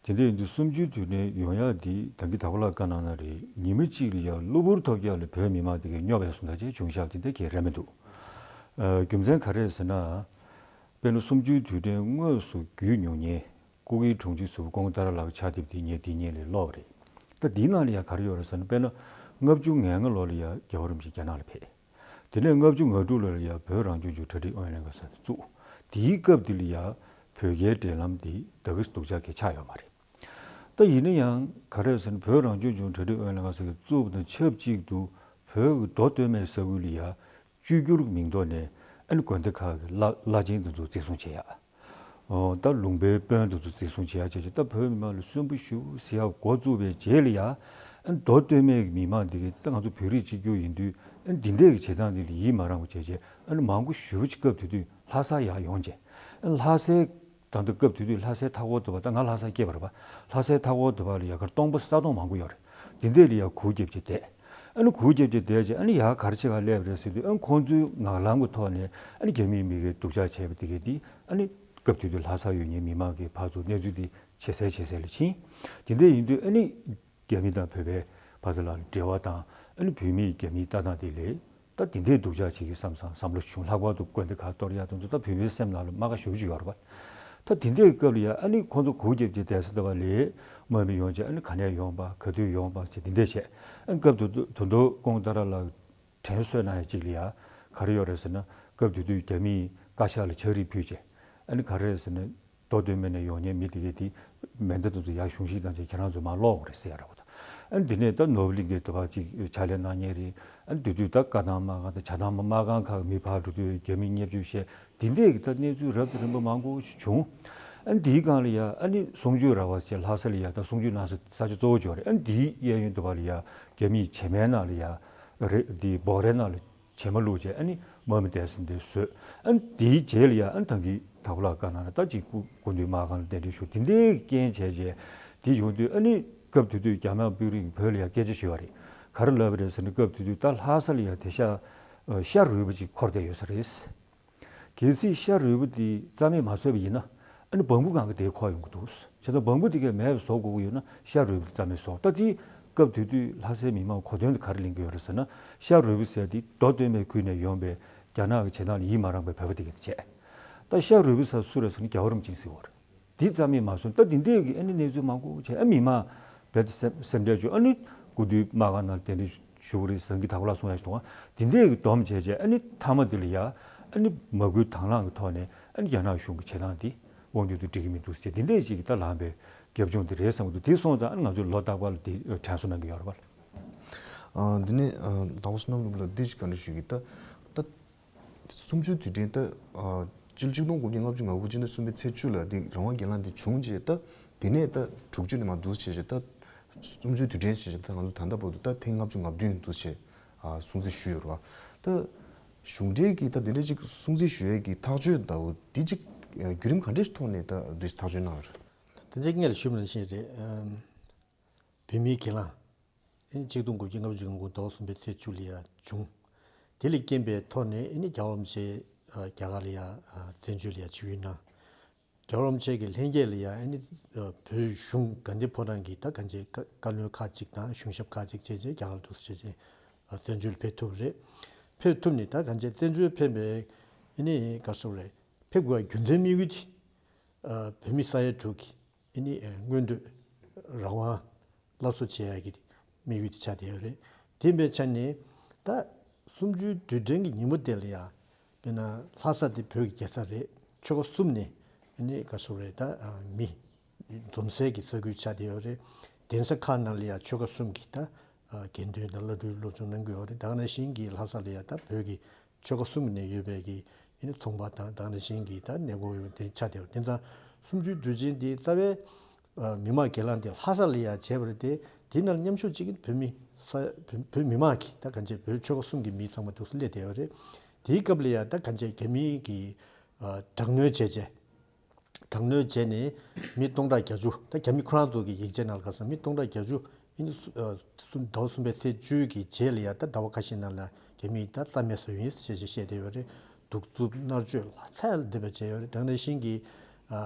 དེ་འདྲ་ཡིན་དུས་གསུམ་བཅུའི་དུས་དྲན་ཡོང་ཡག་འདི་ད་གིན་དྭགས་པོ་ལགས་བཀའ་གནང་ན་རེད། ཉི་མ་གཅིག་ལ་ཡ་གློ་བུར་ཐོལ་རྒྱག་ལ་བོད་མི་མང་དེ་གས་སྙོབ་པའི་བཟོ་འདྲ་ཅིག་བྱུང་ཤག་དེ་འདྲ་གས་རེད་མི་འདུག་ཨ་རྒྱུ་མཚན་ག་རེ་རེད་ཟེར་ན། དཔེར་ན་གསུམ་བཅུའི་དུས་དྲན་དངོས་སུ་བརྒྱུད་མྱོང་མཁན་སྐུ་སྒེར་དྲུང་ཆེ་ཟུར་པ་ཀོང་ཏ་ར་ལགས་ཆགས་བསྡད་པ་དེ་ངས་དེ་སྔོན་ལ་ཀློག་པ་རེད། ད་འདིའི་ནང་ལ་ཡ་ག་རེ་ཡོད་རེད་ཟེར་ན། དཔེར་ན་ལྔ་བཅུ་ང་ལྔ་ལོ་ལ་ཡ་རྒྱལ་བ་རིན་པོ་ཆེ་རྒྱ་ནག་ལ་ཕེབས། དེ་ནས་ལྔ་བཅུ་ང་དྲུག་ལོ་ལ་ཡ་བོད་རང་སྐྱོང་ལྗོངས་གྲ་སྒྲིག་ཨུ་ཡོན་ལྷན་ཁང་ཟེར་དེ་བཙུགས། དེའི་སྐབས་དེ་ལ་ཡ་བོད་རྒྱའི་འབྲེལ་ལམ་དེ་ད་གི་སྡུག་ཅག་གི་ཆགས་ཡོད་མ་རེད། ད་ཡིན་ན་ཡང་ག་རེ་ཟེར་ན་བོད་རང་སྐྱོང་ལྗོངས་གྲ་སྒྲིག་ཨུ་ཡོན་ལྷན་ཁང་ཟེར་གི་བཙུགས་པ་དང་ཆབས་ཅིག་ཏུ་བོད་ཀྱི་མདོ་སྟོད་སྨད་ས་ཁུལ་ལ་ཡ་བཅོས་བསྒྱུར་གྱི་མིང་ཐོག་ནས་ཨ་ནི་དགོན་སྡེ་ཁག་གི་བླ་བླ་ཆེན་དེ་ཚོ་བརྩི་སྲུང་བྱེད་ཡ། ཨོ། ད་ལུང་པའི་དཔོན་དེ་ཚོ་བརྩི་སྲུང་བྱེད་ཡ་བྱས་བྱས་ད་བོད་མི་མང་ལ་གསོན་པོ་ཞུ་ཟེར་ཡ་འགོ་བཙུགས་པའི་རྗེས་ལ་ཡ། ཨ་ནི་མདོ་སྟོད་སྨད་ཀྱི་མི་མང་འདི་གས་ད་ང་ཚོ་བོད་རིགས་གཅིག་གྱུར་ཡིན་དུས་ཨ་ནི་འདི་འདྲས་ཀྱི་བྱེད་སྟངས་འདི་ལ་ཡིད་མ་རངས་པ་བྱས་བྱས་ཨ་ནི་མང་པོ་ཞེ་པོ་ཅིག་སྐབས་དེ་དུས་ལྷ་ས་ཡར་ཡོང་བྱས། ཨ་ནི་ལྷ་སའི་ད་ལྟ་སྐབས་དེ་དུས་ལྷ་སའི་མཐའ་འཁོར་དུ་བ་ད་ང་ལྷ་ས་སྐྱེས་པ་རེད་པ། ལྷ་སའི་མཐའ་འཁོར་དུ་བ་ལ་ཡ་གར་སྟོང་པ་ས་སྟོང་མང་པོ་ཡོད་རེད། འདི་འདྲས་ལ་ཡ་གུར་རྒྱབ་བྱས་བསྡད། ཨ་ནི་གུར་རྒྱབ་བྱས་བསྡད་བྱས་ཨ་ནི་ཡར་ག་རེ་བྱེད་ག་སླེབས་རེད་ཟེར་དུས་ཨ་ནི་ཁོང་ཚོའི་ངག་ལམ་གྱི་ཐོག་ནས་ཨ་ནི་རྒྱ་མིའི་མི་སྒེར་སྡུག་ཅག་བྱས་པ་དེ་གས་དེ་ཨ་ནི་སྐབས་དེ་དུས་ལྷ་ས་ཡོད་མཁན་མི་མང་གིས་ཕར་ཚུར་གནས་ཚུལ་དེ་ཇེ་གསལ་ཇེ་གསལ་ལ་ཕྱིན། དེ་འདྲས་ཡིན་དུས་ཨ་ནི་རྒྱ་མི་དང་བོད་པའི་བར་དུ་ལ་འབྲེལ་བ་དང་ཨ་ནི་བོད་མིས་རྒྱ་མིའི་ལྟ་སྟངས་དེ་ལས་ད་དེ་འདྲས་སྡུག་ཅག་བྱེད་ཀྱི་བསམ་བསམ་བསམ་བློ་བྱུང་། ལྷག་པར་དུ་དགོན་སྡེ་ཁག་གཏོར་ཡག་དེ་ཚོ་ད་བོད་མིའི་སེམས་ནང་ལ་རྨ་ཁ་ཞེ་པོ་ཅིག་ཡོད་རེད་པ། ད་དེ་འདྲའི་སྐབས་ལ་ཡ་ཨ་ནི་ཁོང་ཚོ་གུར་རྒྱབ་ཀྱི་བསྡད་ས་དེ་བ་ལས་དམག་མི་ཡོང་བྱས་ཨ་ནི་ག་ནས་ཡོང་པ་ག་དུས་ཡོང་པ་བྱས་དེ་འདྲས་བྱས། ཨ་ནི་སྐབས་དེ་དུས་དོན་དུ་ཀོང་ཏ་ར་ལ་དྲན་གསོ་གནང་ཡ་གཅིག་ལ་ཡ་ག་རེ་ཡོད་རེད་ཟེར་ན་སྐབས་དེ་དུས་རྒྱ་མིས་བཀའ་ཤག་ལ་ཕྱག་བྲིས་ཕུལ་བྱས་ཨ་ནི་ག་རེ་རེད་ཟེར་ན། མདོ་སྟོད་སྨད་ནས་ཡོང་མཁན་མི་དེ་གས་དེ་མེ་མདའ་དེ་ཚོ་ཡར་གཞུང་བཞེས་བཏང་བྱས་ཁྱེད་རང་ཚོ་མར་སློག་དགོས་རེད་ཟེར་ཡ་ར་བ་དང་། ཨ་ནི་དེ་ནས་ད་ནོར་བུ་གླིང་གི་དེ་བ་ཅིག་ཕྱག་ལས་གནང་མཁན་རེད། ཨ་ནི་དེ་དུས་ད་བཀའ་ཐང་མ་ཁང་དང་བྱ་ཐང་མ་མ་ཁང་ཁག་གི་མི་ཕར་འགྲོ་དུས་རྒྱ་མི་བརྙས་བཅོས་བྱས་དེ་འདྲས་ཀྱི་ད་གནས་ཚུལ་རབ་དང་རིམ་པ་མང་པོ་ཞིག་བྱུང་། ཨ་ནི་དེའི་སྒང་ལ་ཡ་ཨ་ནི་གསུང་ཆོས་ར་བ་བྱས་ལྷ་ས་ལ་ཡ་ད་གསུང་ཆོས་གནང་ས་ས་ཆ་གཙོ་བོ་ཅིག་ཡོད་རེད། ཨ་ནི་དེའི་གཡས་གཡོན་དེ་བ་ལ་ཡ་རྒྱ་མིའི་བྱེ་མའི་ནང་ལ་ཡ་རེད་དེ་འབོག་རའི་ནང་ལ། བྱེ་མ་བླུགས་བྱས་ཨ་ནི་དམག་མི་བསྡད་ས་འདི་བཟོས། ཨ་ནི་དེའི་རྗེས་ལ་ཡ་ཨ་ནི་ད་གིན་དྭགས་པོ་ལགས་བཀའ་གནང་ན་ད་ཅིག་སྐུ་སྐུ་མདུན་མ་ཁང་ལ་གདན་འདྲེན་ཞུ་དེ་འདྲའི་རྐྱེན་བྱས་བྱས་དེ་ཡོང་དུས་ཨ་ནི་སྐབས་དེ་དུས་རྒྱ་ནག་དཔོན་རིགས་བོད་ལ་ཡ་སྐད་ཆ་ཞུས་པ་རེད། ག་རེ་ལབ་པ་རེད་ཟེར་ན་སྐབས་དེ་དུས་ད་ལྷ་ས་ལ་ཡ་དེ་ཤ་ཤ་རུལ་པ་ཅིག་འཁོར་བསྡད་ཡོད་ས་རེད། གལ་སྲིད་ཤ་རུལ་པོ་དེ་རྩ་མེད་མ་བཟོས་པ་ཡིན་ན་ཨ་ནི་སྦྲང་བུ་སྒང་ག་དེ་འཁོར་ཡོང་གི་འདུག་བྱས་ཙང་སྦྲང་བུ་དེ་གས་མེད་པ་བཟོ་དགོས་ཀྱི་ཡོད་ན་ཤ་རུལ་པོ་དེ་རྩ་མེད་བཟོ། ད་དེ་སྐབས་དེ་དུས་ལྷ་སའི་མི་མང་གོ་དོན་དེ་ག་རེ་ལེན་གྱི་ཡོད་རེད་ཟེར་ན་ཤ་རུལ་པོ་ཟེར་དེ་མདོ་སྟོད་སྨད་ཁུལ་ནས་ཡོང་པའི་རྒྱ་ནག་གི་བྱེད་སྟངས་ལ་ཡིད་མ་རངས་པའི་བོད་པ་དེ་གས་བྱས། ད་ཤ་རུལ་པོ་ཟེར་སུ་རེད་ཟེར་ན་རྒྱལ་བ་རིན་པོ་ཆེ་ཟེར་བ་རེད། དེ་རྩ་མེད་མ་བཟོས། ད་དེ་འདྲས་ཀྱི་ཨ་ནི་གནས་ཚུལ་མང་པོ་བྱས་ཨ་མི་མང་རྦད་དེ་སེམས་སེམས་ཁྲལ་བྱུང་། ཨ་ནི་སྐུ་མདུན་མ་གང་ན་གདན་འདྲེན་ཞུ་གི་རེད་ཟེར་གི་དྭགས་པོ་ལགས་གསུང་ཡ་ཞིག་འདུག་ཨ། དེ་འདྲས་ཀྱི་སྡོམ་བྱས་བྱས་ཨ་ནི་མཐའ་མ་དེ་ལ་ཡ་ཨ་ནི་མ་སྐུལ་དང་བླངས་ཀྱི་ཐོག་ནས་ཨ་ནི་རྒྱ་ནག་གཞུང་གི་བྱེད་སྟངས་དེ་དབང་སྒྱུར་དུ་འགྲིག་གི་མི་འདུག་ཟེར་དེ་འདྲས་ཅིག་གི་ད་ལངས་པའི་རྒྱབ་ལྗོངས་དེ་རེད་བསམ་གི་འདུག་དེ་སོང་ཙང་ཨ་ནི་ང་ཚོས་ལོ་རྟག་པར་ལ་དེ་དྲན་གསོ་གནང་གི་ཡོད་རེད་པ། ཨ། འདི་ནས་ཨ་དྭགས་པོ་བསོད་ནམས་ལགས་ལ་འདི་ཞིག་བཀའ་འདྲི་ཞུ་གི། ད་ད། གསུམ་བཅུའི་དུས་དྲན་ད། ཨ། སྤྱི་ལོ་གཅིག་སྟོང་དགུ་བརྒྱ་ལྔ་བཅུ་ང་དགུ་སྤྱི་ཟླ་གསུམ་པའི་ཚེས་བཅུ་ལ་འདི་རང་དབང་སྒེར་ལངས་འདི་བྱུང་རྗེས་ད། དེ་ནས་ད་དྲུག་ཅུ་ནས་མར་འདུག་བྱས་རྗེས་ད། གསུམ་བཅུའི་དུས་དྲན་བྱས་རྗེས་ད་ང་ཚོ་ད་ལྟ་བར་དུ་ད་ཐེངས་ལྔ་བཅུ་ང་བདུན་འདུག་བྱས། ཨ། སྲུང་བརྩི་ཞུས་ཡོད་རེད་བ། ད། གཞུང་འབྲེལ་གྱི་ད་དེ་འདྲ་ཅིག་སྲུང་བརྩི་ཞུ་ཡས་ཀྱི་ཐག་གཅོད་ད་འོ་འདི་ཅིག་བརྒྱུད་རིམ་ག་འདྲའི་ཐོག་ནས་ད་འདི་ཐག་གཅོད་གནང་ཡོད་རེད། ད་ཅིག་སྔོན་ལ་ཞུས་པ་ནང་བཞིན་རེད། ཨམ། བོད་མིའི་སྒེར་ལངས། ཨེ་ནི་གཅིག་སྟོང་དགུ་བརྒྱ་ལྔ་བཅུ་ང་དགུ་ཟླ་བ་གསུམ་པའི་ཚེས་བཅུ་ལ་ཡ་བྱུང་། དེ་ལས་རྐྱེན་པའི་ཐོག་ནས་ཨེ་ནི་རྒྱལ་བ་རིན་པོ་ཆེ་ཨ་རྒྱ་གར་ལ་ཡ་ཨ་བཙན་བྱོལ་ལ་ཡ་ཆིབས་བསྒྱུར་གནང་། རྒྱལ་བ་རིན་པོ་ཆེ་གི་ལྷན་རྒྱས་ལ་ཡ་ཨེ་ནི་ཨ་བོད་གཞུང་དགའ་ལྡན་ཕོ་བྲང་གི་ད་གང་ཅི་བཀའ་བཀའ་བློན་ཁག་ཅིག་དང་གཞུང་ཞབས་ཁག་ཅིག་བཅས་བཅས་རྒྱ་གར་དུ་བཅས་བཅས་ཨ་བཙན་བྱོལ་ཕེབས་ཐུབ་རེད། ཕེབས་ཐུབ་ནས་ད་གང་ཅི་བཙན་བྱོལ་ཕེབས་པའི་ཨེ་ནི་ག་རེ་ཟེར་དགོས་རེད། ཕེབས་དགོས་པའི་རྒྱུ་མཚན་དམིགས་ཡུལ་དེ་ཨ་བོད་མི་ས་ཡ་དྲུག་གི་ཨེ་ནི་ཨ་མངོན་འདོད་རང་དབང་སླར་གསོ་བྱེད་ཡ་གི་དམིགས་ཡུལ་དེ་ཆགས་བསྡད་ཡོད་རེད། དེ་ཡིན་པའི་ཆ་ནས་ད་གསུམ་བཅུའི་དུས་དྲན་གྱི་ཉིན་མོ་དེ་ལ་ཡ་དཔེར་ན་ལྷ་ས་དེ་བོད་ཀྱི་རྒྱལ་ས་རེད། ཆོལ་ཁ་གསུམ་ནས་ཨེ་ནི་ག་རེ་ཟེར་དགོས་རེད། ད་ཨ་མི་འཛོམས་སའི་གི་ས་ཁུལ་ཆགས་བསྡད་ཡོད་རེད། གདན་ས་ཁག་ནང་ལ་ཡ་ཆོལ་ཁ་གསུམ་གྱི་ད་ཨ་དགེ་འདུན་དང་བླ་སྤྲུལ་སློབ་སྦྱོང་གནང་གི་ཡོད་རེད། ད་ག་ནང་བཞིན་གྱི་ལྷ་ས་ལ་ཡ་ད་བོད་ཀྱི་ཆོལ་ཁ་གསུམ་ནས་ཡོད་པའི་གི་ཨེ་ནི་ཚོང་པ་དང་ད་ག་ནང་བཞིན་གྱི་ད་གནས་སྐོར་ཡོད་དེ་ཆགས་བསྡད་ཡོད། དེ་ཙང་གསུམ་བཅུའི་དུས་ཆེན་འདི་རྩ་བའི་ཨ་མི་མང་སྒེར་ལངས་དེ་ལྷ་ས་ལ་ཡ་བྱས་པ་རེད་དེ། དེའི་ནང་མཉམ་ཞུགས་བྱེད་ཀྱི་བོད་མི་ས་བོད་བོད་མི་མང་གི་ད་གང་ཅི་བོད་ཆོལ་ཁ་གསུམ་གྱི་མི་ཚང་མ་འདུག་སེ་སླེབས་བསྡད་ཡོད་རེད། དེའི་སྐབས་ལ་ཡ་ད་གང་ཅི་རྒྱ་མིའི་གི་ཨ་དྲག་གནོན་བྱས་བྱས། དྲག་གནོན་བྱས་ནས་མི་སྟོང་ཕྲག་བརྒྱད་ཅུ་ད་རྒྱ་མི་ཁོ་རང་ཚོ་གི་ཡིག་ཆ་ནང་ལ་ག་ས་མི་སྟོང་ཕྲག་བརྒྱད་ཅུ་ཨིན་ཟླ་བ་གསུམ་པའི་ཚེས་བཅུ་གི་རྗེས་ལ་ཡ་ད་ཟླ་བ་ཁ་ཤས་ནང་ལ་རྒྱ་མིས་ད་རྩ་མེད་བཟོས་ཡིན་ཞེས་བཤད་བསྡད་ཡོད་རེད། གདུག་རྩུབ་མནར་གཅོད་ལ་ཚད་ལ་འདེབས་པ་བྱས་ཡོད་རེད། དེ་ནང་བཞིན་གྱི་ཨ་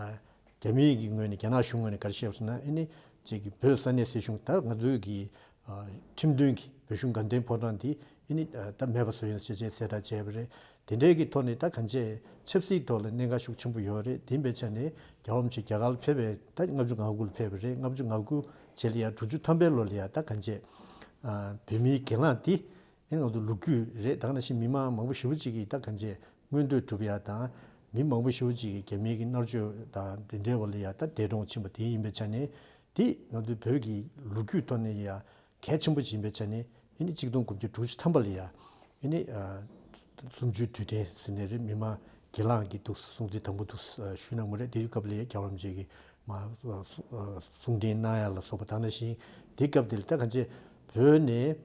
རྒྱ་མིའི་གི་ངོས་ནས་རྒྱ་ནག་གཞུང་ངོས་ནས་ག་རེ་བཤད་པ་ཟེར་ན་ཨ་ནི་ཅིག་གི་བོད་ས་གནས་སྲིད་གཞུང་ད་ང་ཚོའི་གི་ཨ་ཁྲིམས་མཐུན་གྱི་བོད་གཞུང་དགའ་ལྡན་ཕོ་བྲང་འདི་ཨ་ནི་ཨ་ད་མེད་པ་བཟོ་ཡིན་ཞེས་བྱས་གསལ་བསྒྲགས་བྱས་པ་རེད། དེ་འདྲའི་གི་ཐོག་ནས་ད་གང་ཅི་ཆབ་སྲིད་ཐོག་ལ་གནད་འགག་ཤུགས་ཆེན་པོ་ཡོད་རེད། དེ་ཡིན་པའི་ཆ་ནས་རྒྱལ་བ་རིན་པོ་ཆེ་རྒྱ་གར་ལ་ཕེབས་པའི་ད་ལྔ་བཅུ་ང་དགུ་ལ་ཕེབས་པ་རེད། ལྔ་བཅུ་ང་དགུ་རྗེས་ལ་ཡ་དྲུག་ཅུ་ཐམ་པའི་ལོ་ལ་ཡ་ད་གང་ཅི་ཨ་བོད་མིའི་སྒེར་ལངས་འདི་ ཨེ་ང་ཚོ་ལོ་རྒྱུས་རེད། ད་ག་ནང་བཞིན་མི་མང་མང་པོ་ཞེ་པོ་ཅིག་གིས་ད་གང་བྱས་མངོན་འདོད་སྒྲུབ་ཡ་དང་། མི་མང་པོ་ཞེ་པོ་ཅིག་གིས་རྒྱ་མིའི་གི་མནར་གཅོད་དང་དེ་འདྲའི་འོག་ལ་ཡ་ད་འདས་གྲོངས་ཕྱིན་པ་དེ་ཡིན་པའི་ཆ་ནས། དེ་ང་ཚོའི་བོད་ཀྱི་ལོ་རྒྱུས་ཐོག་ནས་ཡ་གལ་ཆེན་པོ་ཅིག་ཡིན་པའི་ཆ་ནས། ཨེ་ནི་གཅིག་སྟོང་དགུ་བརྒྱ་དྲུག་ཅུ་ཐམ་པ་ལ་ཡ་ཨེ་ནི་ཨ་གསུམ་བཅུའི་དུས་དྲན་ཟེར་ནས་རེད། མི་མང་སྒེར་ལངས་ཀྱི་འདུག་གསུང་དེ་དང་པོ་འདུག་ཞུས་གནང་མ་རེད། དེའི་སྐབས་ལ་ཡ་རྒྱལ་བ་རིན་པོ་ཆེ་གིས་མ་གསུང་འཕྲིན་གནང་ཡ་ལ་སོགས་པ། ད་ག་ནང་བཞིན་དེའི་སྐབས་དེ་ལ་ད་གང་བྱས་བོད་ནས་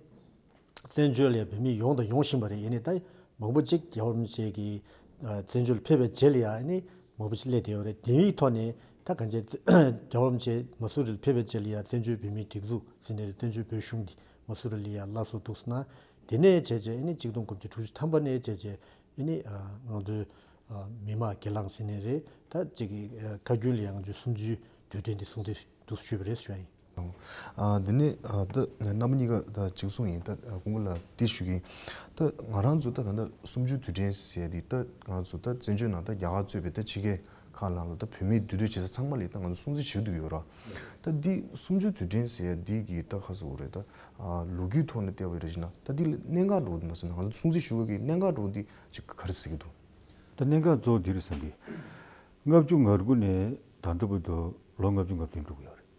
བཙན་བྱོལ་ལ་བོད་མི་ཡོང་དང་ཡོང་བཞིན་པ་རེད། ཡིན་ནའི་ད་མང་པོ་ཅིག་རྒྱལ་བ་རིན་པོ་ཆེ་གིས་ཨ་བཙན་བྱོལ་ཕེབས་པའི་རྗེས་ལ་ཡ་ཨ་ནི་མང་པོ་ཅིག་སླེབས་བསྡད་ཡོད་རེད། དེའི་ཐོག་ནས་ད་གང་བྱས་རྒྱལ་བ་རིན་པོ་ཆེ་མ་སུ་རི་ལ་ཕེབས་པའི་རྗེས་ལ་ཡ་བཙན་བྱོལ་བོད་མིའི་སྒྲིག་འཛུགས་ཟེར་ནས་རེད། བཙན་བྱོལ་བོད་གཞུང་འདི་མ་སུ་རི་ལ་ཡ་སླར་གསོ་འདུག་ཟེར་ན། དེ་ནས་བྱས་བྱས་ཨ་ནི་གཅིག་སྟོང་དགུ་བརྒྱ་དྲུག་ཅུ་ཐམ་པ་ནས་བྱས་བྱས་ཨ་ནི་ཨ་ང་ཚོའི་ཨ་མི་མང་སྒེར་ལངས་ཟེར་ནས་རེད། ད་ཅིག་གི་ཨ་ཁ་རྒྱུན་ལ་ཡ་ང་ཚོའི་གསུམ་བཅུའི་དུས་དྲན་འདི་གསུང་སྟེ་འདུག་ཞུས་པ་རེད་ཞུ་ཡ་ཡིན། ཨ། འདི་ནས་ཨ་ད་རྣམ་པ་གཉིས་ཀ་ད་གཅིག་གསུང་ཡིན། ད་ཨ་སྐུ་ངོ་ལ་འདི་ཞུ་གི་ཡིན། ད་ང་རང་ཚོ་ད་ད་ལྟ་གསུམ་བཅུའི་དུས་དྲན་ཟེར་ཡ་འདི་ད་ང་རང་ཚོ་ད་བཙན་བྱོལ་ནང་ད་རྒྱ་གར་གཙོས་པའི་ད་ཕྱི་རྒྱལ་ཁག་ནང་ལ་ད་བོད་མིའི་འདུས་སྡོད་བྱེད་ས་ཚང་མ་ལ་ད་ང་ཚོ་སྲུང་བརྩི་བྱེད་ཀྱི་ཡོད་ར། ད་འདི་གསུམ་བཅུའི་དུས་དྲན་ཟེར་ཡ་འདི་གི་ད་ག་ཟེར་དགོས་རེད། ད་ཨ་ལོ་རྒྱུས་ཐོག་ནས་བལྟས་པ་རེད་ན་ད་འདི་ལ་གནད་འགག་འདྲ་བོ་འདི་མ་ཟད་ན་ང་ཚོ་སྲུང་བརྩི་ཞུ་དགོས་ཀྱི་གནད་འགག་འདྲ་བོ་འདི་ཅིག་ག་རེ་ཟེར་གྱི་འདུག་ད་གནད་འགག་གཙོ་བོ་འདི་རེད་བསམ་གི། ལྔ་བཅུ་ང་དགུ་ནས་ད་ལྟ་བར་དུ་ལོ་ལྔ་བཅུ་ང་བདུན་འགྲོ་གི་ཡོད་རེད།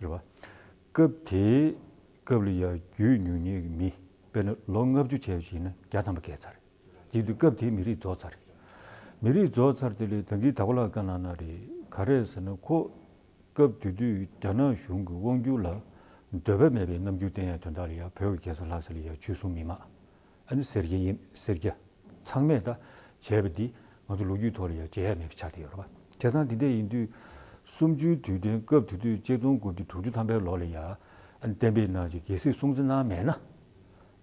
རེད་བ། སྐབས་དེའི་སྐབས་ལ་ཡ་རྒྱུས་མྱོང་མཁན་གྱི་མི་དཔེར་ན་ལོ་ལྔ་བཅུ་བྱས་པ་ཞིག་ན་བརྒྱ་ཐམ་པ་བརྒལ་ཚར་རེད། དེ་དུས་སྐབས་དེའི་མི་རིགས་རྫོགས་ཚར་རེད། མི་རིགས་རྫོགས་ཚར་དེ་ལས་ད་གིན་ད་གོ་ལ་བཀའ་གནང་ན་རེད། ག་རེ་ཟེར་ན་ཁོ་སྐབས་དེ་དུས་རྒྱ་ནག་གཞུང་གི་དབང་སྒྱུར་ལ་འདོད་པ་མེད་པའི་རྣམ་འགྱུར་བསྟན་ཡ་དོན་དག་ལ་ཡ་བོད་ཀྱི་རྒྱལ་ས་ལྷ་ས་ལ་ཡ་ཆོལ་གསུམ་མི་མང་། ཨ་ནི་སེར་སྐྱ་ཡིན་སེར་སྐྱ་ཚང་མས་ད་བྱས་པ་འདི་ང་ཚོ་ལོ་རྒྱུས་ཐོག་ལ་ཡང་བརྗེད་ཡ་མེད་པ་ཆགས་བསྡད་ཡོད་རེད་པ། བྱས་ཙང་འདི་འདྲ་ཡིན་དུས་གསུམ་བཅུའི་དུས་དྲན་སྐབས་དེ་དུས་གཅིག་སྟོང་དགུ་བརྒྱ་དྲུག་ཅུ་ཐམ་པའི་ལོ་ལ་ཡ་ཨ་ནི་གཏན་འབེབས་གནང་བྱས་རྒྱལ་སྲིད་སྲུང་བརྩི་གནང་མེད་ན།